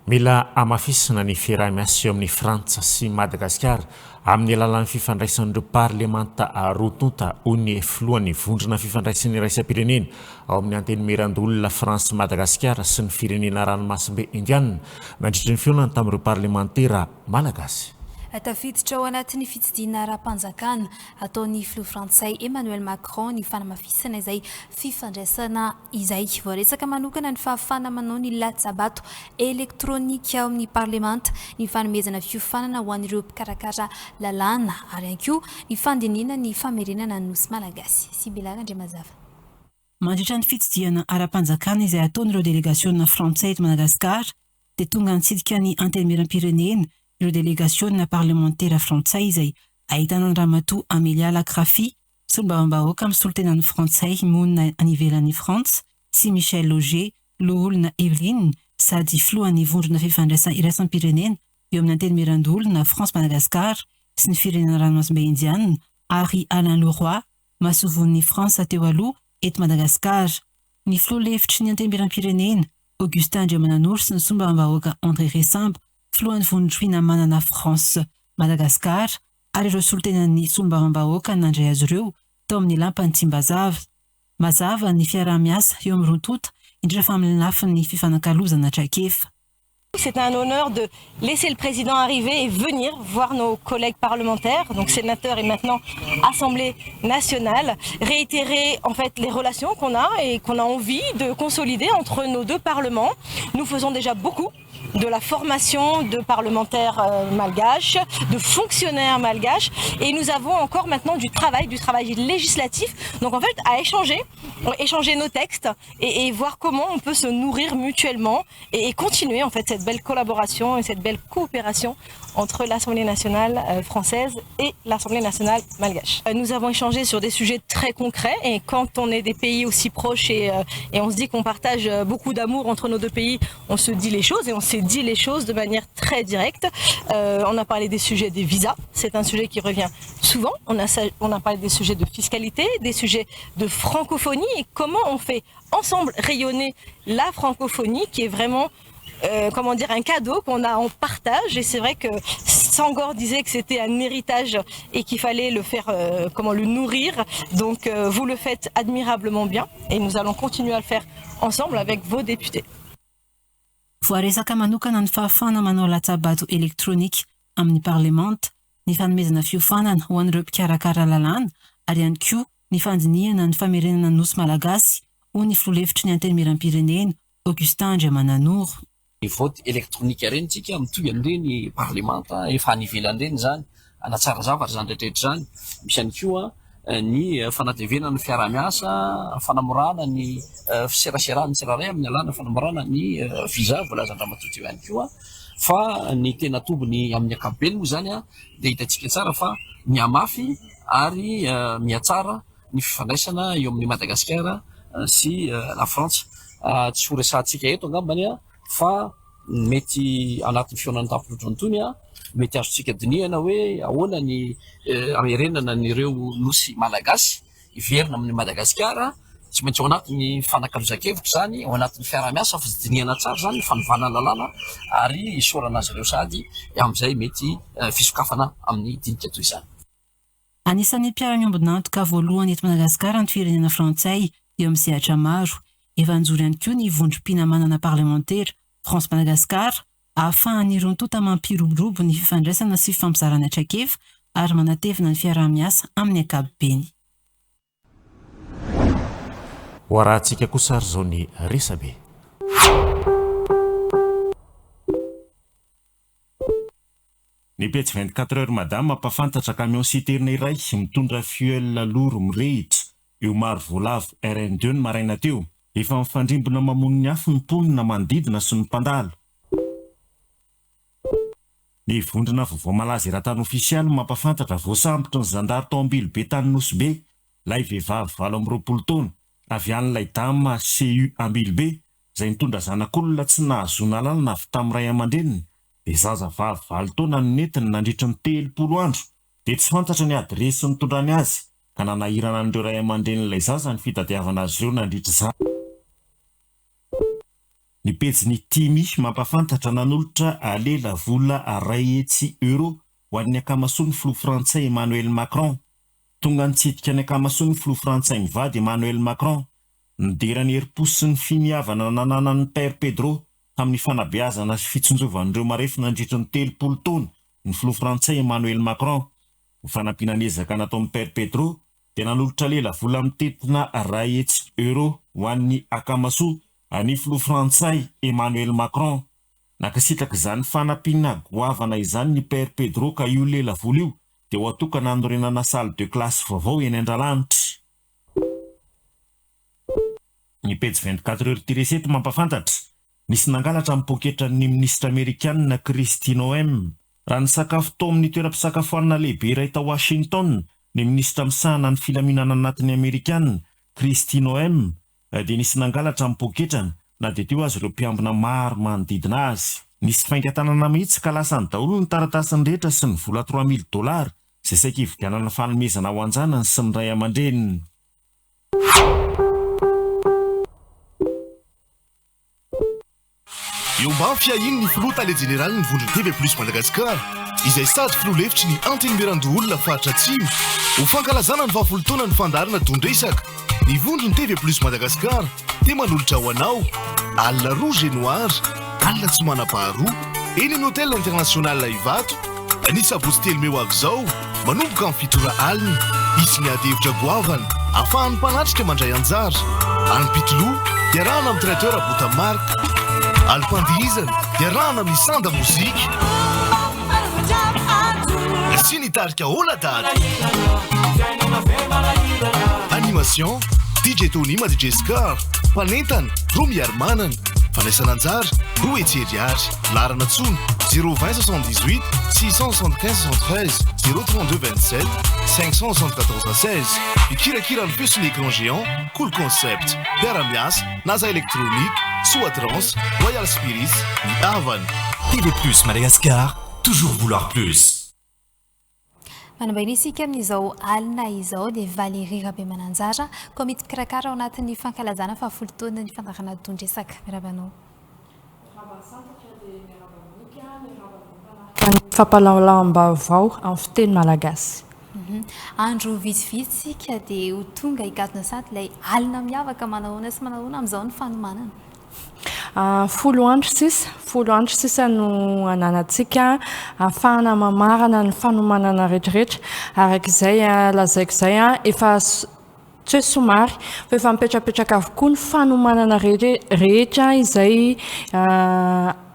Mila hamafisina ny fiaraha-miasa eo amin'i Frantsa sy Madagasikara amin'ny alalan'ny fifandraisan'ireo parlemanta roa tonta, hoy ny filohan'ny vondrona fifandraisan'ny iraisam-pirenena ao amin'ny Antenimierandoholona France Madagasikara sy ny firenena ranomasimbe Indiana, nandritra ny fihaonany tamin'ireo parlemantera malagasy. Tafiditra ao anatin'ny fitsidihana ara-panjakana ataon'ny filoha frantsay Emmanuel Macron ny fanamafisana izay fifandraisana izay. Voaresaka manokana ny fahafahana manao ny latsabato elektronika ao amin'ny parlemanta, ny fanomezana fiofanana ho an'ireo mpikarakara lalàna ary ihany koa ny fandinihana ny famerenana ny Nosy Malagasy. Sibilala Andriamazava. Mandritra ny fitsidihana ara-panjakana izay ataon'ireo delegasiona frantsay eto Madagasikara dia tonga nitsidika ny Antenimierampirenena ireo delegasiona parlemantera frantsay izay ahitana an-dRamatoa Amelia Lakrafi, Solombavambahoaka misolo tena ny Frantsay monina any ivelan'i Frantsa sy Michel Auger, Loholona Evelyne, sady filohan'ny Vondrona Fifandraisana Iraisam-pirenena eo amin'ny Antenimierandoholona France Madagascar sy ny Firenena Ranomasimbe Indiana ary Alain Leroy, masoivohon'i Frantsa teo aloha eto Madagasikara. Ny filoha lefitry ny Antenimierampirenena, Augustin Andriamananoro sy ny solombavambahoaka André Resambo, filohan'ny Vondrom-pinamanana France Madagascar ary ireo solontenan'ny solombavambahoaka nandray azy ireo tao amin'ny lampan'i Tsimbazaza. Mazava ny fiaraha-miasa eo amin'ny roa tonta, indrindra fa amin'ny lafiny fifanakalozana traikefa. C'est un honneur de laisser le président arriver et venir voir nos collègues parlementaires, donc sénateurs et maintenant Assemblée nationale, réitérer en fait les relations qu'on a et qu'on a envie de consolider entre nos deux parlements. Nous faisons déjà beaucoup de la formation de parlementaires euh, malgaches, de fonctionnaires malgaches. Et nous avons encore maintenant du travail, du travail législatif. Donc en fait, à échanger, échanger nos textes et, et voir comment on peut se nourrir mutuellement et, et continuer en fait cette belle collaboration et cette belle coopération entre l'Assemblée nationale euh, française et l'Assemblée nationale malgache. Euh, nous avons échangé sur des sujets très concrets et quand on est des pays aussi proches et, euh, et on se dit qu'on partage beaucoup d'amour entre nos deux pays, on se dit les choses et on s'est dit les choses de manière très directe. Euh, on a parlé des sujets des visas, c'est un sujet qui revient souvent. On a, on a parlé des sujets de fiscalité, des sujets de francophonie et comment on fait ensemble rayonner la francophonie qui est vraiment euh, comment dire, un cadeau qu'on a en partage. Et c'est vrai que Sangor disait que c'était un héritage et qu'il fallait le faire, euh, comment le nourrir. Donc euh, vous le faites admirablement bien et nous allons continuer à le faire ensemble avec vos députés. Voaresaka manokana ny fahafahana manao latsa-bato elektronika amin'ny parlemanta, ny fanomezana fiofanana ho an'ireo mpikarakara lalàna ary ihany koa ny fandinihana ny famerenana ny Nosy Malagasy, hoy ny filoha lefitry ny Antenimierampirenena, Augustin Andriamananoro. Ny vote électronique ireny tsika mitohy amin'ireny parlemanta efa any ivelany ireny izany, hanatsara zavatra izany rehetra rehetra izany. Misy ihany koa ny fanatevenana ny fiaraha-miasa, fanamorana ny fiseraseran'ny tsirairay amin'ny alalan'ny fanamorana ny visa voalazan-dRamatoa teo ihany koa. Fa ny tena tombony amin'ny ankapobeny moa izany dia hitantsika tsara fa mihamafy ary mihatsara ny fifandraisana eo amin'i Madagasikara sy La Frantsa. Tsy ho resahantsika eto angambany fa mety anatin'ny fihaonan'ny tampon-dRojo itony, mety azontsika dinihana hoe ahoana ny hamerenana an'ireo nosy malagasy hiverina amin'i Madagasikara. Tsy maintsy ao anatin'ny fanakalozan-kevitra izany, ao anatin'ny fiaraha-miasa, fidinihana tsara izany, fanovana lalàna ary isaorana azy ireo sahady amin'izay mety fisokafana amin'ny dinika toy izany. Anisan'ny mpiara-miombon'antoka voalohany eto Madagasikara ny firenena frantsay eo amin'ny sehatra maro. Efa nijoro ihany koa ny vondrom-pinamanana parlemantera France Madagascar ahafahan'ny roa tonta mampiroborobo ny fifandraisana sy fifampizarana traikefa ary manatevina ny fiaraha-miasa amin'ny ankapobeny. Ho arahantsika kosa ary izao ny resabe. Ny pejy 24 heures Mada mampahafantatra camion citerne iray mitondra fuel lourd mirehitra eo Marovoalavo RN deux ny maraina teo. Efa mifandrimbona mamono ny afo ny mponina manodidina sy ny mpandalo. Ny vondrona vaovao malaza eran-tany ofisialy mampahafantatra voasambotry ny zandary tao Ambilobe tany Nosy Be ilay vehivavy 28 taona avy any ilay dama CU Ambilobe izay nitondra zanak'olona tsy nahazoana alalana avy tamin'ny ray aman-dreniny dia zaza vavy valo taona no nentiny nandritry ny 30 andro dia tsy fantatra ny adiresy nitondrany azy ka nanahirana an'ireo ray aman-drenin'ilay zaza ny fitadiavana azy ireo nandritra izany. Ny pejin'ny Timi mampahafantatra nanolotra lela vola 100 euros ho an'ny Akamasoa ny filoha frantsay Emmanuel Macron. Tonga nitsidika ny Akamasoa ny filoha frantsay mivady Emmanuel Macron. Nidera ny herim-po sy ny finiavana nananan'ny Père Pedro tamin'ny fanabeazana sy fitsinjovan'ireo marefo nandritry ny 30 taona ny filoha frantsay Emmanuel Macron. Ho fanampiana ny ezaka nataon'ny Père Pedro dia nanolotra lela vola mitentina 100 euros ho an'ny Akamasoa ny filoha frantsay Emmanuel Macron. Nankasitraka izany fanampiana goavana izany ny Père Pedro ka io lela vola io dia ho atokana hanorenana salle de classe vaovao eny Andralanitra. Ny pejy 24 heures tiret mampahafantatra, nisy nangalatra ny poketran'ny minisitra amerikanina Kristi Noem. Raha nisakafo tao amin'ny toeram-pisakafoanana lehibe iray tao Washington ny minisitra misahana ny filaminana anatiny amerikanina, Kristi Noem, dia nisy nangalatra ny poketrany na dia teo aza ireo mpiambina maro manodidina azy. Nisy faingan-tanana mihitsy ka lasany daholo ny taratasiny rehetra sy ny vola 3000 dollars izay saika hividianana fanomezana ho an-janany sy ny ray aman-dreniny. Eo ambany fiahian'ny Filoha Tale Jeneralin'ny Vondron'ny TV Plus Madagascar, izay sady Filoha lefitry ny Antenimierandoholona Faritra Atsimo, ho fankalazana ny fahafolo taonan'ny fandaharana Don-dresaka, ny Vondron'ny TV Plus Madagascar dia manolotra ho anao, Alina Rouge et Noir, alina tsy manam-paharoa, eny amin'ny Hotel International Ivato, Ny sabotsy 3 mey ho avy izao, manomboka amin'ny 7 ora alina, hisy ny ady hevitra goavana ahafahan'ny mpanatrika mandray anjara. Alim-pitoloha, iarahana amin'ny Traiteur Bota Marc. Alim-pandihizana, iarahana amin'ny Sanda Mozika. Sy ny tarika Hola Dada. Animation, DJ Tony ma DJ Scar, mpanentana, Romy Harimanana. Fandraisana anjara, 200 ariary. Laharana antsoina, 020 78 675 73 032 27 574 16. Mikirakira ny feo sy ny écran géant, Cool Concept. Mpiara-miasa, Naza Electronique, Soatrans, Royal Spirits, Ny Havana. TV Plus Madagascar, toujours vouloir plus. Manambahiny isika amin'izao alina izao dia Valérie Rabemananjara, komity mpikarakara ao anatin'ny fankalazana fahafolo taonan'ny fandaharana Don-dresaka. Miarahaba anao. Miarahaba santatra dia miarahaba Monika, miarahaba ny mpanaraka ny fampahalalam-baovao amin'ny fiteny malagasy. Andro vitsivitsy isika dia ho tonga higadona sady ilay alina miavaka manahoana sy manahoana amin'izao ny fanomanana. 10 andro sisa, 10 andro sisa no ananantsika ahafahana mamarana ny fanomanana rehetrarehetra. Araka izay lazaiko izay, efa tsy hoe somary fa efa mipetrapetraka avokoa ny fanomanana rehetra izay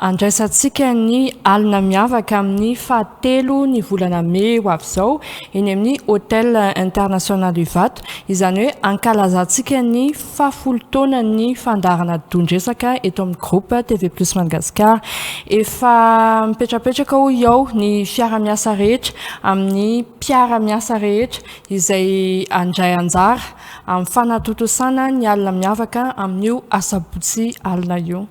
andraisantsika ny alina miavaka amin'ny fahatelo ny volana mey ho avy izao eny amin'ny Hotel International Ivato, izany hoe ankalazantsika ny fahafolo taonan'ny fandaharana don-dresaka eto amin'ny Groupe TV Plus Madagascar. Efa mipetrapetraka hoy aho ny fiara-miasa rehetra amin'ny mpiara-miasa rehetra izay handray anjara amin'ny fanatontosana ny alina miavaka amin'io asabotsy alina io.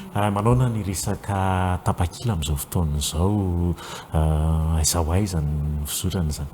Manaona ny resaka tapakila amin'izao fotoana izao, aiza ho aiza ny fizotrana izany?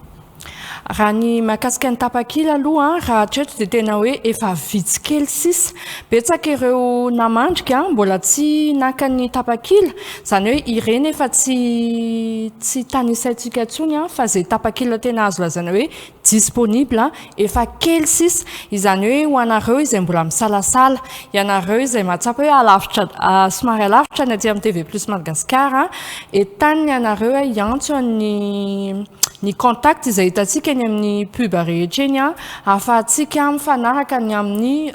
Raha ny mahakasika ny tapakila aloha, raha hatreto dia tena hoe efa vitsy kely sisa. Betsaka ireo namandrika mbola tsy naka ny tapakila, izany hoe ireny efa tsy tsy tanisaintsika intsony fa izay tapakila tena azo lazaina hoe disponible efa kely sisa. Izany hoe ho anareo izay mbola misalasala, ianareo izay mahatsapa hoe alavitra somary alavitra ny aty amin'ny TV Plus Madagascar, entanina ianareo hiantso an'ny ny contact izay hitantsika eny amin'ny pub rehetra eny ahafahantsika mifanaraka ny amin'ny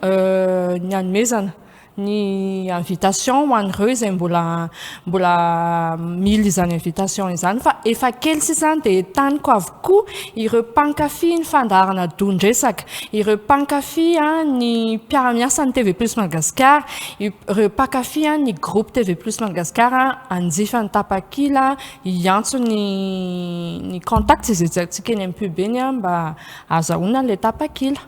ny hanomezana. ny invitation ho an'ireo izay mbola mbola mila izany invitation izany fa efa kely sisa dia entaniko avokoa ireo mpankafy ny fandaharana don-dresaka, ireo mpankafy ny mpiara-miasa ny TV Plus Madagascar, ireo mpankafy ny groupe TV Plus Madagascar hanjifa ny tapakila, hiantso ny ny contact izay hitantsika eny amin'ny pub eny mba hahazahoana an'ilay tapakila.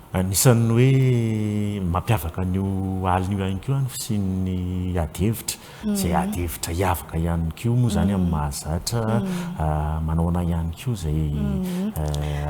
Anisan'ny hoe mampiavaka an'io alina io ihany koa ny fisian'ny adihevitra, izay adihevitra hiavaka ihany koa moa izany amin'ny mahazatra, manao anà ihany koa izay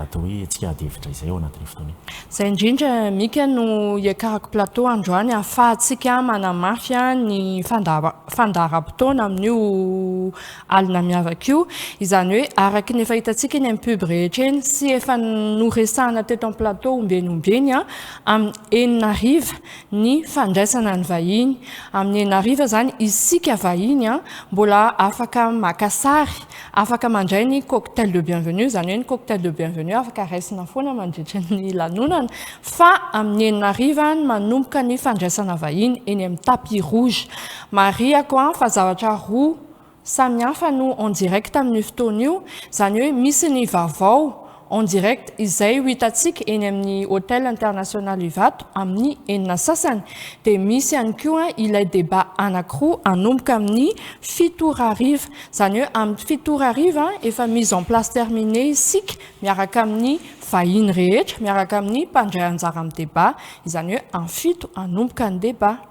atao hoe hetsika adihevitra izay ao anatin'io fotoana io. Izay indrindra Mika no hiakarako plateau androany ahafahantsika manamafy ny fandaharam-potoana amin'io alina miavaka io, izany hoe araka ny efa hitantsika eny amin'ny pub rehetra eny sy efa noresahana teto amin'ny plateau ombieny ombieny amin'ny enina hariva ny fandraisana ny vahiny, amin'ny enina hariva izany isika vahiny mbola afaka maka sary, afaka mandray ny cocktail de bienvenue, izany hoe ny cocktail de bienvenue afaka raisina foana mandritra ny lanonana fa amin'ny enina hariva no manomboka ny fandraisana vahiny eny amin'ny tapis rouge. Marihako fa zavatra roa samy hafa no en direct amin'io fotoana io, izany hoe misy ny vaovao en direct izay ho hitantsika eny amin'ny Hotel International Ivato amin'ny enina sasany, dia misy ihany koa ilay débat anankiroa hanomboka amin'ny fito ora hariva, izany hoe amin'ny fito ora hariva efa mise en place terminée isika miaraka amin'ny vahiny rehetra, miaraka amin'ny mpandray anjara amin'ny débat, izany hoe amin'ny fito hanomboka ny débat.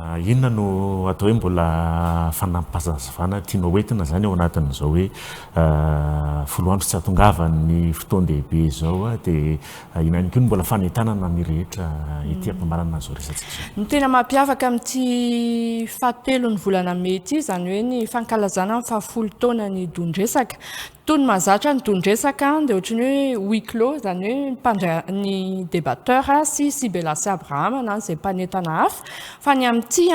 Inona no atao hoe mbola fanampazazavana tianao hoentina izany ao anatin'izao hoe folo andro tsy hahatongavan'ny fotoan-dehibe izao dia inona ihany koa no mbola fanentanana ny rehetra ety am-pamaranana an'izao resatsika izao? Ny tena mampiavaka amin'ity fahatelon'ny volana mey ity, izany hoe ny fankalazana ny fahafolo taonan'ny Don-dresaka. Toy ny mahazatra ny don-dresaka dia ohatry ny hoe huis clos, izany hoe ny mpandray ny débatteur sy Sibela sy Abrahama na izay mpanentana hafa, fa ny amin'ity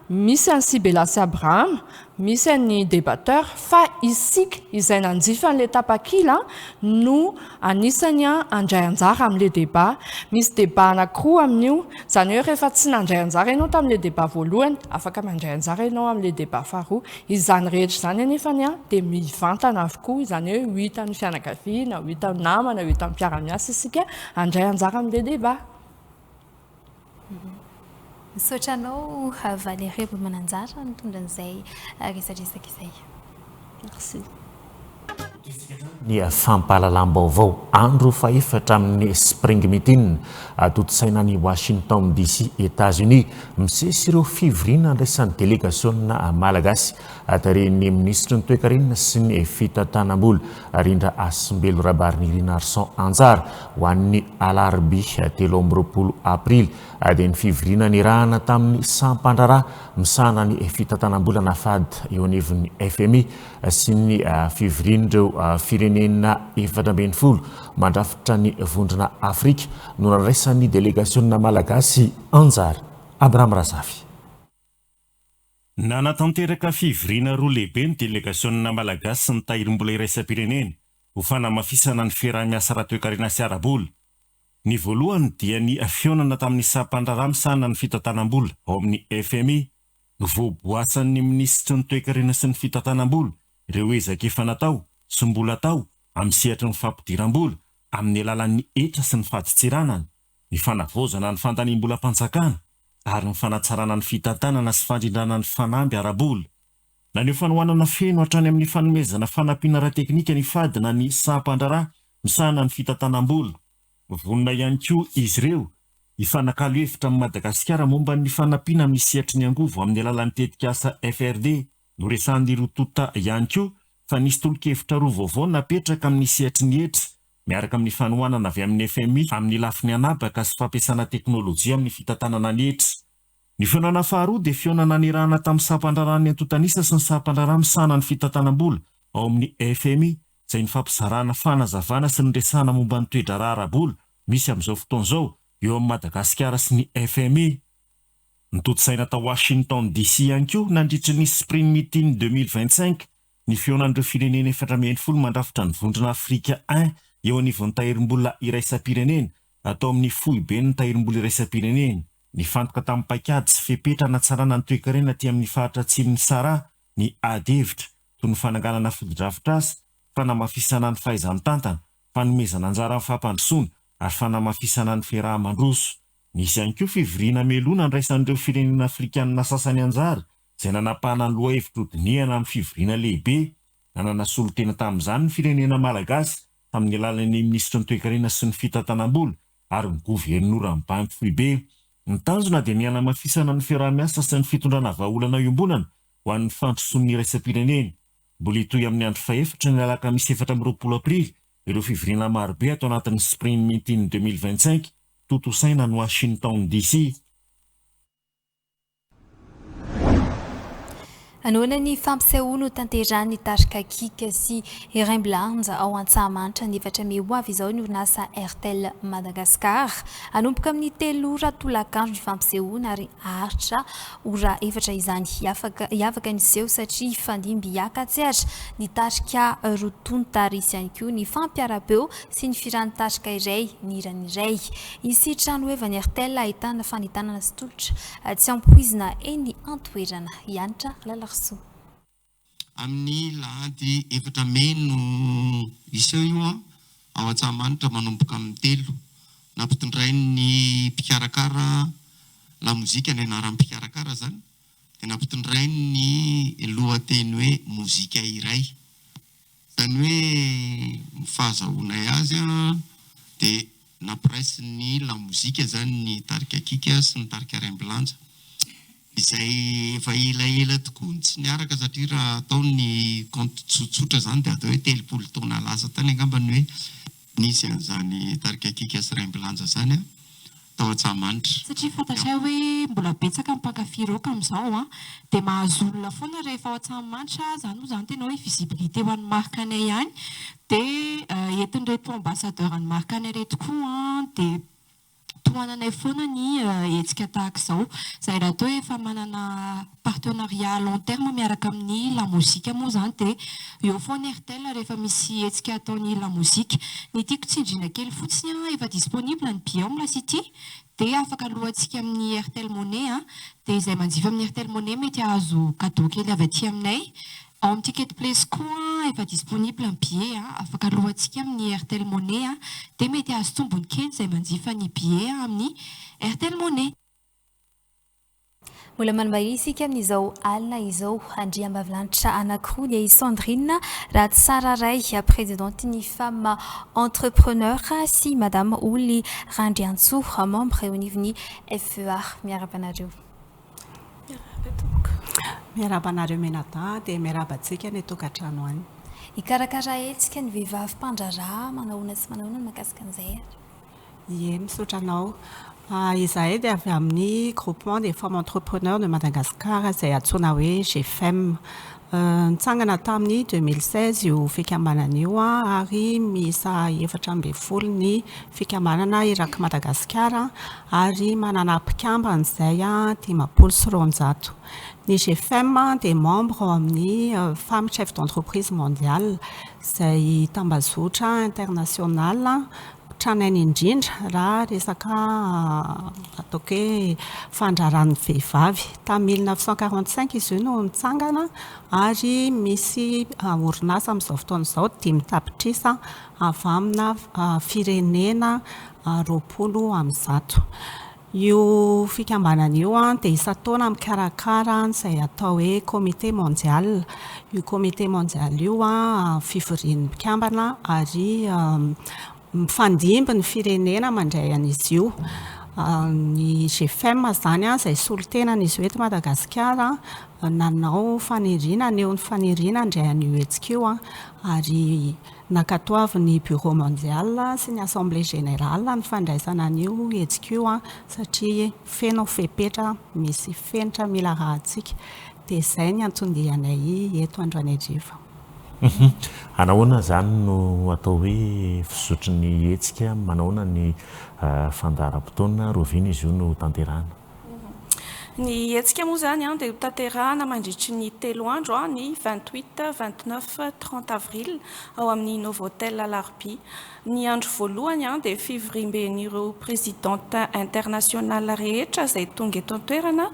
misy an'i Sibela sy Abrahama, misy an'ny débatteur fa isika izay nanjifa an'ilay tapakila no anisany handray anjara amin'ilay débat. Misy débat anankiroa amin'io, izany hoe rehefa tsy nandray anjara ianao tamin'ilay débat voalohany, afaka mandray anjara ianao amin'ilay débat faharoa. Izany rehetra izany anefany dia mivantana avokoa, izany hoe ho hitan'ny fianakaviana, ho hitan'ny namana, ho hitan'ny mpiara-miasa isika handray anjara amin'ilay débat. Misaotra anao Valérie Ambohimananjara nitondra an'izay resadresaka izay. Merci. Ny fampahalalam-baovao andro fahefatra amin'ny Spring Meeting tontosaina any Washington DC, Etazonia. Misesy ireo fivoriana andraisan'ny delegasiona malagasy tarihin'ny minisitry ny Toekarena sy ny Fitantanam-bola, Rindra Hasimbelo Rabarinirinarison anjara. Ho an'ny alarobia 23 aprily dia ny fivoriana nirahana tamin'ny sampandraharaha misahana ny fitantanam-bola na fad eo anivon'ny fmi sy ny fivorian'ireo firenena 14 mandrafitra ny Vondrona Afrika no nandraisan'ny delegasionina malagasy anjara. Abraham Razafy. Nanatanteraka fivoriana roa lehibe ny delegasionina malagasy sy ny Tahirimbola iraisam-pirenena ho fanamafisana ny fiaraha-miasa ara-toekarena sy ara-bola. Ny voalohany dia ny fihaonana tamin'ny sampandraharaha misahana ny fitantanam-bola ao amin'ny fmi Voaboasan'ny minisitry ny Toekarena sy ny Fitantanam-bola ireo ezaka efa natao sy mbola atao amin'ny sehatry ny fampidiram-bola amin'ny alalan'ny hetra sy ny fadintseranana, ny fanavaozana ny fandaniam-bolam-panjakana ary ny fanatsarana ny fitantanana sy fandrindrana ny fanamby ara-bola. Naneho fanohanana feno hatrany amin'ny fanomezana fanampiana ara-teknika ny fad na ny sampan-draharaha misahana ny fitantanam-bola. Vonona ihany koa izy ireo hifanakalo hevitra amin'i Madagasikara momba ny fanampiana amin'ny sehatry ny angovo amin'ny alalan'ny tetikasa FRD. Noresahan'ny roa tonta ihany koa fa nisy tolo-kevitra roa vaovao napetraka amin'ny sehatry ny hetra, miaraka amin'ny fanohanana avy amin'ny fmi amin'ny lafiny anabaka sy fampiasana teknolojia amin'ny fitantanana ny hetra. Ny fihaonana faharoa dia fihaonana nirahana tamin'ny sampan-draharahan'ny antontan'isa sy ny sampan-draharaha misahana ny fitantanam-bola ao amin'ny fmi izay nifampizarana fanazavana sy niresahana momba ny toe-draharaha ara-bola misy amin'izao fotoana izao eo amin'i Madagasikara sy ny fmi. Notontosaina tao Washington DC ihany koa nandritry ny Spring Meeting 2025 ny fihaonan'ireo firenena 14 mandrafitra ny Vondrona Afrika I eo anivon'ny Tahirimbola Iraisam-pirenena atao amin'ny Foiben'ny Tahirimbola Iraisam-pirenena. Nifantoka tamin'ny paikady sy fepetra hanatsarana ny toekarena aty amin'ny faritra atsimon'i Sahara ny ady hevitra, toy ny fananganana fotodrafitrasa, fanamafisana ny fahaiza-mitantana, fanomezana anjara amin'ny fampandrosoana ary fanamafisana ny fiaraha-mandroso. Nisy ihany koa fivoriana mialoha nandraisan'ireo firenena afrikanina sasany anjara, izay nanapahana ny lohahevitra hodinihana amin'ny fivoriana lehibe. Nanana solontena tamin'izany ny firenena malagasy, tamin'ny alalan'ny minisitry ny Toekarena sy ny Fitantanam-bola ary ny governoran'ny Banky Foibe. Ny tanjona dia ny hanamafisana ny fiaraha-miasa sy ny fitondrana vahaolana iombonana ho an'ny fandrosoan'ny iraisam-pirenena. Mbola hitohy amin'ny andro fahefatra ny alakamisy 24 aprily ireo fivoriana marobe ato anatin'ny Spring Meeting 2025 tontosaina any Washington DC. Hanohana ny fampisehoana hotanterahin'ny tarika Kika sy Iraimbilanja ao Antsahamanitra ny efatra mey ho avy izao ny orinasa Airtel Madagascar. Hanomboka amin'ny telo ora tolakandro ny fampisehoana ary haharitra ora efatra izany. Hiavaka ny seho satria hifandimby hiaka-tsehatra ny tarika roa tonta ary hisy ihany koa ny fampiara-peo sy ny firan'ny tarika iray ny hiran'ny iray. Hisy trano hevan'ny Airtel ahitana fanentanana sy tolotra Tsy ampoizina eny an-toerana. Hianitra Lalarisoa. Amin'ny lahady efatra mey no hiseho io ao Antsahamanitra manomboka amin'ny telo. Nampitondrain'ny mpikarakara lamozika ny anaran'ny mpikarakara izany dia nampitondrainy ny lohateny hoe mozika iray. Izany hoe ny fahazahoanay azy dia nampiraisin'ny lamozika izany ny tarika Kika sy ny tarika Raimbilanja izay efa elaela tokoa no tsy niaraka satria raha atao ny compte tsotsotra izany dia atao hoe 30 taona lasa tany angamba ny hoe nisy an'izany tarika Kika sy Raimbilanja izany tao Antsahamanitra. Satria fantatray hoe mbola betsaka ny mpankafy rock amin'izao an, dia mahazo olona foana rehefa ao Antsahamanitra, izany moa izany tena hoe visibilité ho an'ny marque anay ihany, dia entin'ireto ambassadeur an'ny marque anay ireto koa an, dia tohananay foana ny hetsika tahaka izao. Izahay rahateo efa manana partenariat à long terme miaraka amin'ny La Mozika moa izany dia eo foana Airtel rehefa misy hetsika ataon'ny La Mozika. Ny tiako tsindriana kely fotsiny an, efa disponible ny billet ao amin'ny La City dia afaka alohantsika amin'ny Airtel Money an, dia izay manjifa amin'ny Airtel Money mety hahazo cadeau kely avy aty aminay. Ao amin'ny Ticket Place koa efa disponible ny billet an, afaka alohantsika amin'ny Airtel Money an, dia mety hahazo tombony kely izay manjifa ny billet amin'ny Airtel Money. Mbola manambahiny isika amin'izao alina izao. Andriambavilanitra anankiroa dia i Sandrine Ratsararay, présidente ny Femme Entrepreneur sy Madame Oly Randriantsoa, membre eo anivon'ny FEA. Miarahaba anareo. Miarahaba tompoko. Miarahaba anareo mianadahy dia miarahaba antsika any an-tokantrano any. Hikarakara hetsika ny vehivavy mpandraharaha manahoana sy manahoana ny mahakasika an'izay ary? Ie, misaotra anao. Izahay dia avy amin'ny Groupement des femmes entrepreneurs de Madagascar izay antsoina hoe GFEM. Nitsangana tamin'ny 2016 io fikambanana io ary miisa 14 ny fikambanana erak'i Madagasikara ary manana mpikambana izay 250. Ny GFEM dia membre ao amin'ny Femmes Chefs d'Entreprise Mondiale izay tambazotra internationale tranainy indrindra raha resaka ataoko hoe fandraran'ny vehivavy. Tamin'ny 1945 izy io no nitsangana ary misy orinasa amin'izao fotoana izao dimy tapitrisa avy amina firenena 120. Io fikambanana io dia isan-taona mikarakara izay atao hoe comité mondial. Io comité mondial io fivorian'ny mpikambana ary mifandimby ny firenena mandray an'izy io. Ny GFEM izany izay solontenan'izy io eto Madagasikara nanao faniriana, naneho ny faniriana handray an'io hetsika io ary Nankatoavin'ny Bureau Mondial sy ny Assemblée Générale ny fandraisana an'io hetsika io satria feno fepetra misy fenitra mila arahantsika. Dia izay ny anton-dianay eto androany hariva. Anahoana izany no atao hoe fizotry ny hetsika? Manahoana ny fandaharam-potoana? Rahoviana izy io no tanterahina? Ny hetsika moa izany dia hotanterahana mandritry ny telo andro, ny 28, 29, 30 avril, ao amin'ny Novotel Alarobia. Ny andro voalohany dia fivoriamben'ireo Présidente internationale rehetra izay tonga eto an-toerana,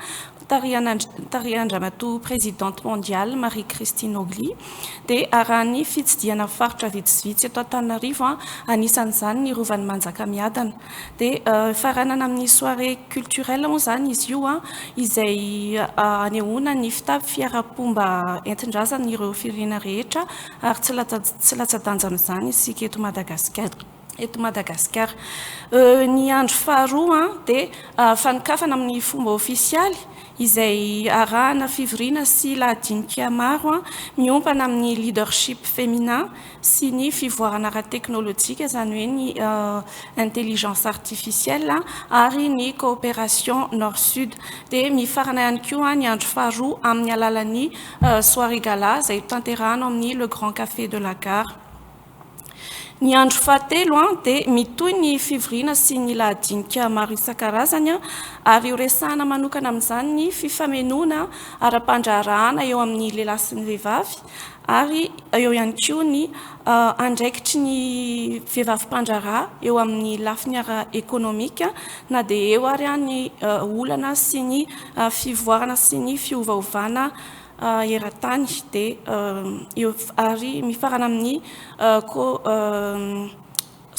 tarihan-dRamatoa Présidente mondiale Marie Christine Ogli, dia arahan'ny fitsidihana faritra vitsivitsy eto Antananarivo, anisan'izany ny Rovan'i Manjakamiadana. Dia faranana amin'ny soirée culturelle moa izany izy io, izay anehoana ny fitafy ara-pomba entin-drazan'ireo firenena rehetra ary tsy latsa-tsy latsa-danja amin'izany isika eto Madagasikara. Eto Madagasikara. Ny andro faharoa dia fanokafana amin'ny fomba ofisialy izay arahana fivoriana sy lahadinika maro miompana amin'ny leadership féminin sy ny fivoarana ara-teknolojika, izany hoe ny intelligence artificielle ary ny coopération nord-sud. Dia mifarana ihany koa ny andro faharoa amin'ny alalan'ny soirée gala izay hotanterahana ao amin'ny Le Grand Café de la Gare. Ny andro fahatelo dia mitohy ny fivoriana sy ny lahadinika maro isan-karazany ary horesahana manokana amin'izany ny fifamenoana ara-pandraharahana eo amin'ny lehilahy sy ny vehivavy ary eo ihany koa ny andraikitry ny vehivavy mpandraharaha eo amin'ny lafiny ara-ekonomika na dia eo ary ny olana sy ny fivoarana sy ny fiovaovana eran-tany dia eo ary mifarana amin'ny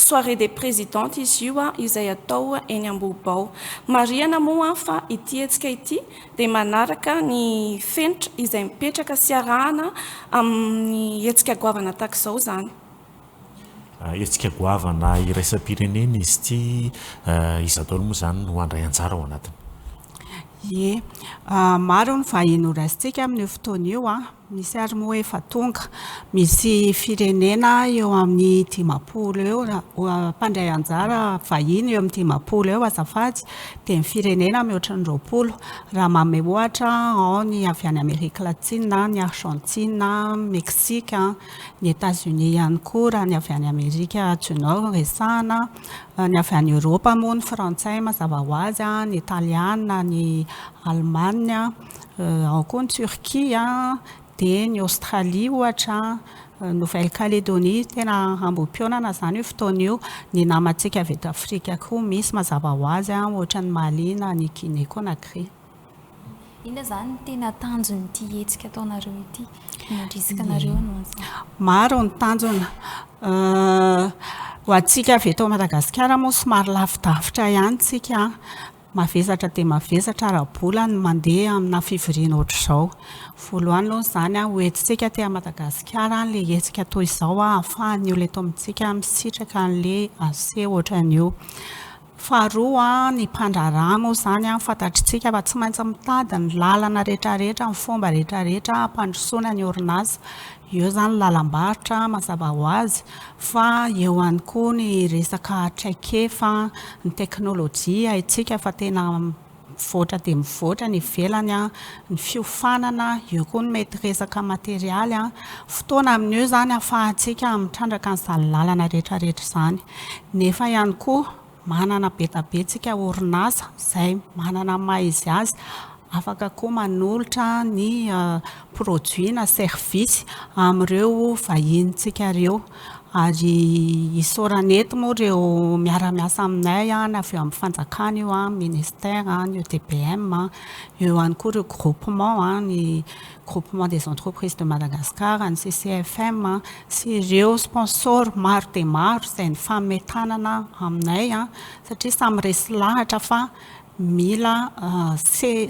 Soirée des présidentes izy io izay atao eny Ambohibao. Marihana moa fa ity hetsika ity dia manaraka ny fenitra izay mipetraka sy arahana amin'ny hetsika goavana tahaka izao izany. Hetsika goavana iraisam-pirenena izy ity, iza daholo moa izany no handray anjara ao anatiny? Ie, maro ny vahiny horaisintsika amin'io fotoana io. Misy ary moa efa tonga. Misy firenena eo amin'ny 50 eo, mpandray anjara vahiny eo amin'ny 50 eo azafady, dia ny firenena mihoatra ny 20. Raha manome ohatra, ao ny avy any Amerika Latina, ny Argentine, Mexique, ny Etats-Unis ihany koa raha ny avy any Amerika du Nord no resahana, ny avy any Eoropa moa ny frantsay mazava ho azy, ny italiana, ny alemana. Ao koa ny Turquie, dia ny Australie ohatra, Nouvelle Calédonie, tena ambohi-pihaonana izany io fotoana io. Ny namantsika avy eto Afrika koa misy mazava ho azy, ohatra ny Mali na ny Guinée Conakry. Inona izany no tena tanjon'ity hetsika ataonareo ity, ny mandrisika anareo hanao an'izany? Maro ny tanjona. Ho antsika avy eto Madagasikara moa somary lavidavitra ihany isika. Mavesatra dia mavesatra ara-bola ny mandeha amina fivoriana ohatr'izao. Voalohany aloha izany, ho entintsika aty Madagasikara ilay hetsika toy izao ahafahan'ny olona eto amintsika misitraka an'ilay aseho ohatran'io. Faharoa, ny mpandraharaha moa izany fantatr'tsika fa tsy maintsy mitady ny lalana rehetrarehetra, ny fomba rehetrarehetra hampandrosoana ny orinasa. Eo izany ny lalam-barotra mazava ho azy fa eo ihany koa ny resaka traikefa, ny teknolojia haintsika fa tena mivoatra dia mivoatra any ivelany, ny fiofanana, eo koa ny mety resaka materialy. Fotoana amin'io izany ahafahantsika mitrandraka an'izany lalana rehetrarehetra izany. Nefa ihany koa Manana be da be tsika orinasa izay manana ny maha izy azy, afaka koa manolotra ny produit na service amin'ireo vahinintsika ireo. Ary isaorana eto moa ireo miara-miasa aminay na avy eo amin'ny fanjakana io, ministère, ny EDBM, eo ihany koa ireo groupement, ny groupement des entreprises de Madagascar, ny CCFM, sy ireo sponsor maro dia maro izay nifanome tanana aminay satria samy resy lahatra fa mila seho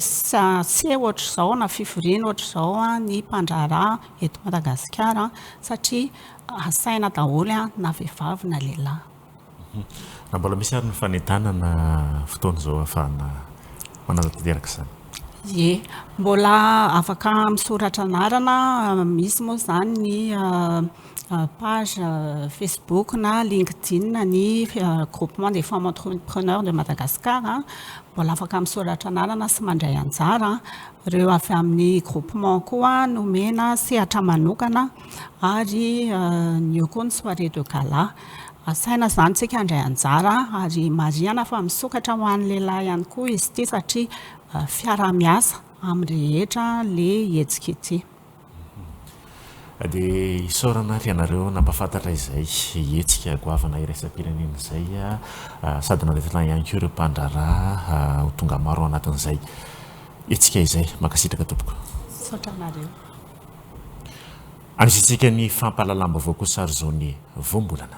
ohatr'izao na fivoriana ohatr'izao ny mpandraharaha eto Madagasikara satria asaina daholo na vehivavy na lehilahy. Raha mbola misy ary ny fanentanana fotoana izao ahafahana manatanteraka izany. Ie, mbola afaka misoratra anarana, misy moa izany ny page Facebook na LinkedIn ny groupement des femmes entrepreneurs de Madagascar, mbola afaka misoratra anarana sy mandray anjara. Ireo avy amin'ny groupement koa nomena sehatra manokana ary ny eo koa ny soirée de gala. Asaina izany isika handray anjara ary marihana fa misokatra ho an'ny lehilahy ihany koa izy ity satria fiaraha-miasa amin'ny rehetra ilay hetsika ity. Dia isaorana ary ianareo nampahafantatra izay hetsika goavana iraisam-pirenena izay sady nanentana ihany koa ireo mpandraharaha ho tonga maro ao anatin'izay hetsika izay. Mankasitraka tompoko. Misaotra anareo. Anisantsika ny fampahalalam-baovao kosa ary izao ny voambolana.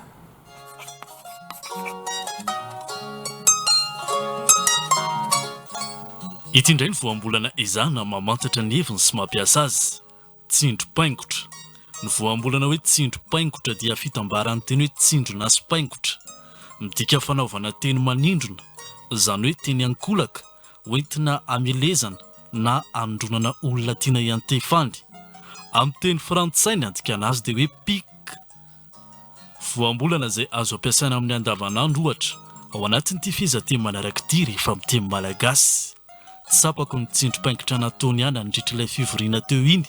Ity indray ny voambolana ezahana mamantatra ny heviny sy mampiasa azy. Tsindrim-paingotra. Ny voambolana hoe tsindrim-paingotra dia fitambaran'ny teny hoe tsindrona sy paingotra. Midika fanaovana teny manindrona, izany hoe teny ankolaka, hoentina hamelezana na hanindronana olona tiana hiantefany. Amin'ny teny frantsay ny andikana azy dia hoe pic. Voambolana izay azo ampiasaina amin'ny andavanandro ohatra, ao anatin'ity fehezanteny manaraka ity rehefa miteny malagasy. Tsapako ny tsindrim-paingotra nataony ahy nandritra ilay fivoriana teo iny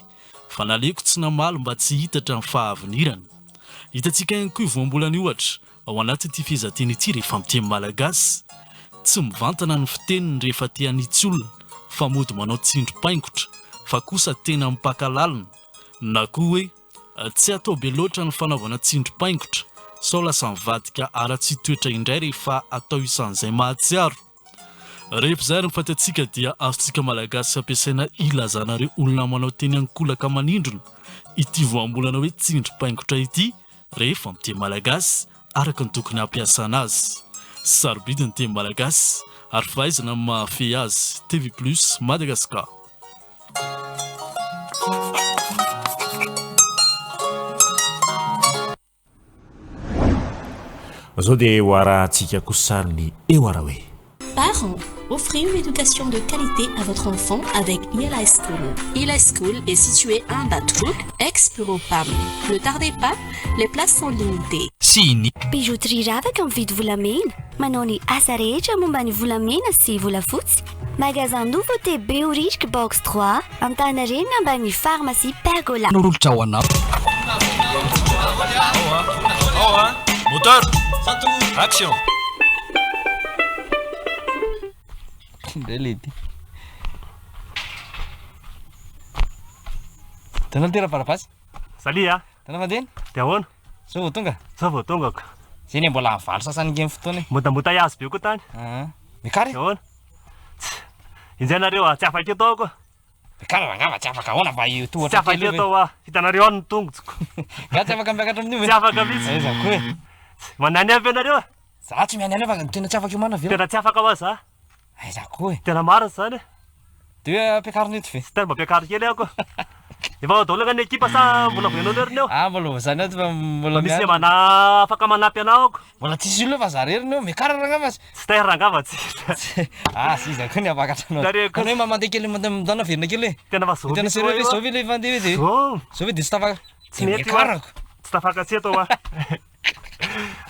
fa naleoko tsy namaly mba tsy hihitatra ny fahavinirana. Hitantsika ihany koa io voambolana io ohatra Ao anatin'ity fehezanteny ity rehefa miteny malagasy, tsy mivantana ny fiteniny rehefa te hanitsy olona fa mody manao tsindrim-paingotra fa kosa tena mipaka lalina, na koa hoe tsy atao be loatra ny fanaovana tsindrim-paingotra sao lasa mivadika haratsian-toetra indray rehefa atao isan'izay mahatsiaro. Rehefa izay ary ny faty antsika dia azontsika Malagasy ampiasaina hilazana ireo olona manao teny ankolaka manindrona ity voambolana hoe tsindrim-paingotra ity rehefa miteny Malagasy araka ny tokony hampiasana azy. Sarobidy ny teny Malagasy ary fahaizana ny mahafehy azy. TV Plus Madagascar. Zao dia ho arahantsika kosa ny eo ara hoe. Parents, offrez une éducation de qualité à votre enfant avec Ila School. Ila School est situé à Ambatoroka, ex-bureau PAM. Ne tardez pas, les places sont limitées. Sy ny. Bijouterie Ravaka mividy volamena, manao ny asa rehetra momba ny volamena sy volafotsy. Magasin Nouveauté Behoririka box 3, Antaninarenina ambany pharmacie Pergola. Nolotra ho anao. Moteur! Action! Indray le ity. Tanao tera parabasy. Salut a! Tanao mandeha? Dia ahoana? Zao vao tonga? Zao vao tonga ko. Zay ne mbola havalo sasany nge ny fotoana e. Mbotambotaillage be koa tany. Ah. Mikara e? Dia ahoana? Injay nareo a, tsy afaka eto aho ko. Mikara rangah fa tsy afaka ahoana fa io Tsy tohatra afaka kely io ve? eto aho a. Hitanareo any ny tongotoko. Nga tsy afaka miakatra amin'io ve? Tsy afaka mihitsy. Aiza koa e. Manany avy ianareo a. Za tsy mianiany fa tena tsy afaka io marina ve? Tena tsy afaka hoa za. Aiza koa e. Tena marina izany e. Dia hoe ampiakarina eto ve? Tsy tena mba ampiakaro kely aho ko. Efa ao daholo angaha ny ekipa sa mbola vao ianao lerony ao? Ah mbola vao zany ato fa mbola Mba misy miandry. mana afaka manampy anah ao ko. Mbola tsisy olona fa za rery no eo. Miakara rangah fa. Tsy taire rangah fa tsy. Ah tsy iza koa ny hampakatra anao. Tarehy koa. Anao hoe mandeha kely mandeha midona verina kely e. Tena fa zao Tena mihitsy sérieux hoa ve io zao a. ve le mandeha hoe de. Zao. Zao ve de tsy tafaka. Tsy mety io a. Miakarako. Tsy tafakatsy eto hoa.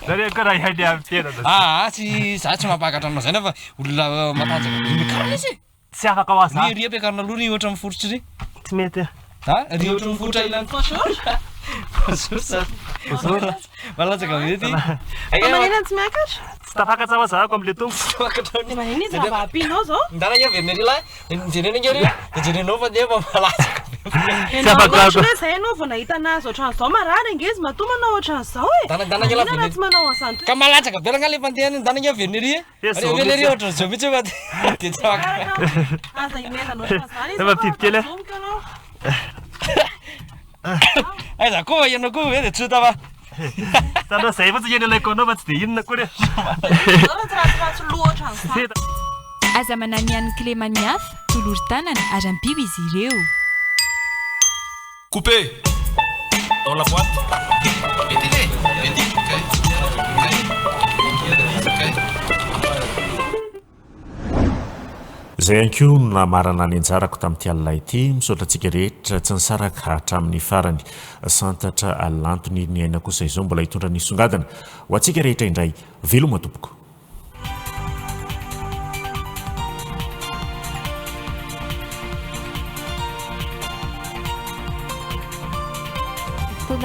Nareo koa raha hiaina amin'ny tena. Ah tsy za tsy mampakatra anao zay nefa olona matanjaka be miakara lesy e. Tsy afaka ho aza. Ry ry ampiakarina aloha ry ohatra miforitra ry. Tsy mety e. Ah ry ohatra miforitra ilany. Bonjour. Bonjour sir. Bonjour. Malatsaka be ty. Fa manina tsy miakatra? Tsy tafakatra hoa zahako amin'ilay tongotra. Tsy tafakatra Dia manina izy raha mba ampianao zao? Ndana ange averina ery lahy. Jerena ange ry dia jerenao fa nefa malatsaka be. Ianao ohatra hoe zay ianao vao nahita anazy ohatran'izao marary ange izy matoa manao ohatran'izao e. Ndana ndana ange lahy Manina raha tsy manao an'izany Ka malatsaka be rangahy le mpandeha any ndana ange averina ery e. Zao Ary mihitsy. ery ohatran'izao mihitsy fa dia tsy afaka. Aza imezana ohatran'izany izy Efa fa biby kely e. tazomoka ianao. Aiza koa fa ianao koa ve dia tsy ho tafa. Hitanao zay fotsiny anie ilaiko anao fa tsy dia inona akory e. Izao raha tsy ratsiratsy loha ohatran'izany. Aza mananiany ny kileman'ny hafa, tolory tanana ary ampio izy ireo. Coupé! Dans la boîte. Izay ihany koa no namarana ny anjarako tamin'ity alina ity. Misaotra antsika rehetra tsy nisaraka hatramin'ny farany. Santatra Lantony ny aina kosa izao mbola hitondra ny songadina ho antsika rehetra indray. Veloma tompoko.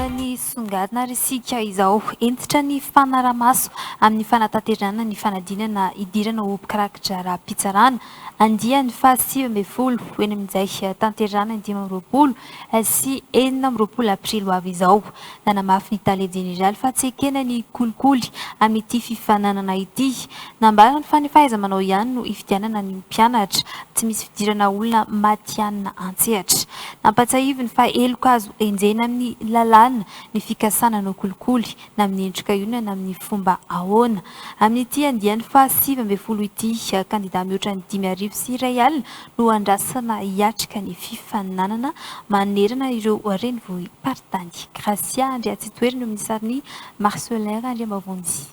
Lanonan'ny songadina ary isika izao. Hentitra ny fanarahamaso amin'ny fanatanterahana ny fanadinana hidirana ho mpikarakidraharaham-pitsarana andiany faha 19 eny amin'izay tanterahana ny 25 sy 26 aprily ho avy izao. Nanamafy ny tale jeneraly fa tsy ekena ny kolikoly amin'ity fifaninanana ity. Nambarany fa ny fahaiza-manao ihany no hifidianana ny mpianatra, tsy misy fidirana olona matihanina an-tsehatra. Nampatsiahiviny fa heloka azo henjehina amin'ny lalàna ny fikasana hanao kolikoly, na amin'ny endrika inona na amin'ny fomba ahoana. Amin'ity andiany faha 19 ity, kandida mihoatra ny 1051 no andrasana hiatrika ny fifaninanana manerana ireo renivohi-paritany. Gracia Andriatsitoerina eo amin'ny sarin'i Marcelin Randriamavonjy.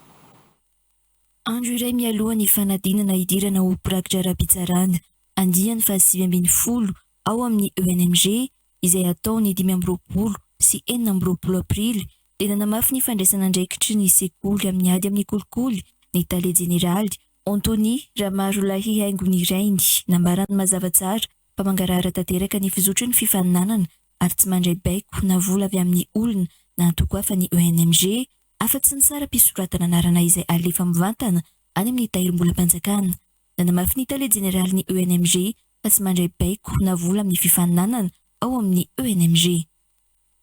Andro iray mialoha ny fanadinana hidirana ho mpirakidraharaham-pitsarana andiany faha 19 ao amin'ny ENMG, izay hatao ny 25 sy 26 aprily, dia nanamafy ny fandraisan'andraikitry ny sekoly amin'ny ady amin'ny kolikoly ny tale jeneraly, Anthony Ramarolahy Haingonirainy. Nambarany mazava tsara fa mangarahara tanteraka ny fizotry ny fifaninanana ary tsy mandray baiko na vola avy amin'ny olona na antoko hafa ny ENMG, afa-tsy ny saram-pisoratana anarana izay alefa mivantana any amin'ny tahirim-bolam-panjakana. Nanamafy ny tale jeneralin'ny ENMG fa tsy mandray baiko na vola amin'ny fifaninanana ao amin'ny ENMG.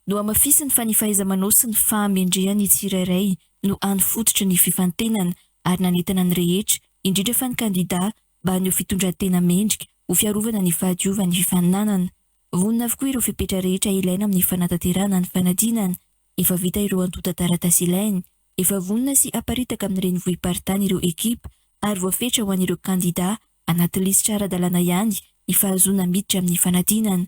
Nohamafisiny fa ny fahaiza-manao sy ny fahamendrehan'ny tsirairay no hany fototry ny fifantenana ary nanentana ny rehetra, indrindra fa ny kandidà, mba haneho fitondran-tena mendrika ho fiarovana ny fahadiovan'ny fifaninanana. Vonona avokoa ireo fepetra rehetra ilaina amin'ny fanatanterahana ny fanadinana. Efa vita ireo antontan-taratasy ilaina. Efa vonona sy aparitaka amin'ny renivohi-paritany ireo ekipa ary voafetra ho an'ireo kandidà anaty lisitra ara-dalàna ihany ny fahazoana miditra amin'ny fanadinana.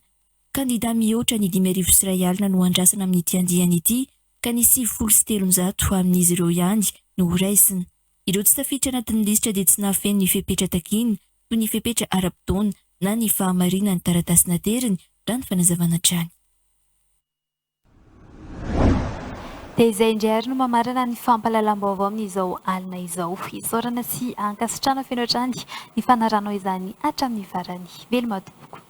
Kandidà mihoatra ny 1050 no andrasana amin'ity andiany ity ka ny 390 amin'izy ireo ihany no horaisina. Ireo tsy tafiditra anatin'ny lisitra dia tsy nahafeno ny fepetra takiana toy ny fepetra ara-potoana na ny fahamarinan'ny taratasy nateriny, raha ny fanazavana hatrany. Dia izay indray ary no mamarana ny fampahalalam-baovao amin'izao alina izao. Isaorana sy ankasitrahana feno hatrany ny fanarahanao izany hatramin'ny farany. Veloma tompoko.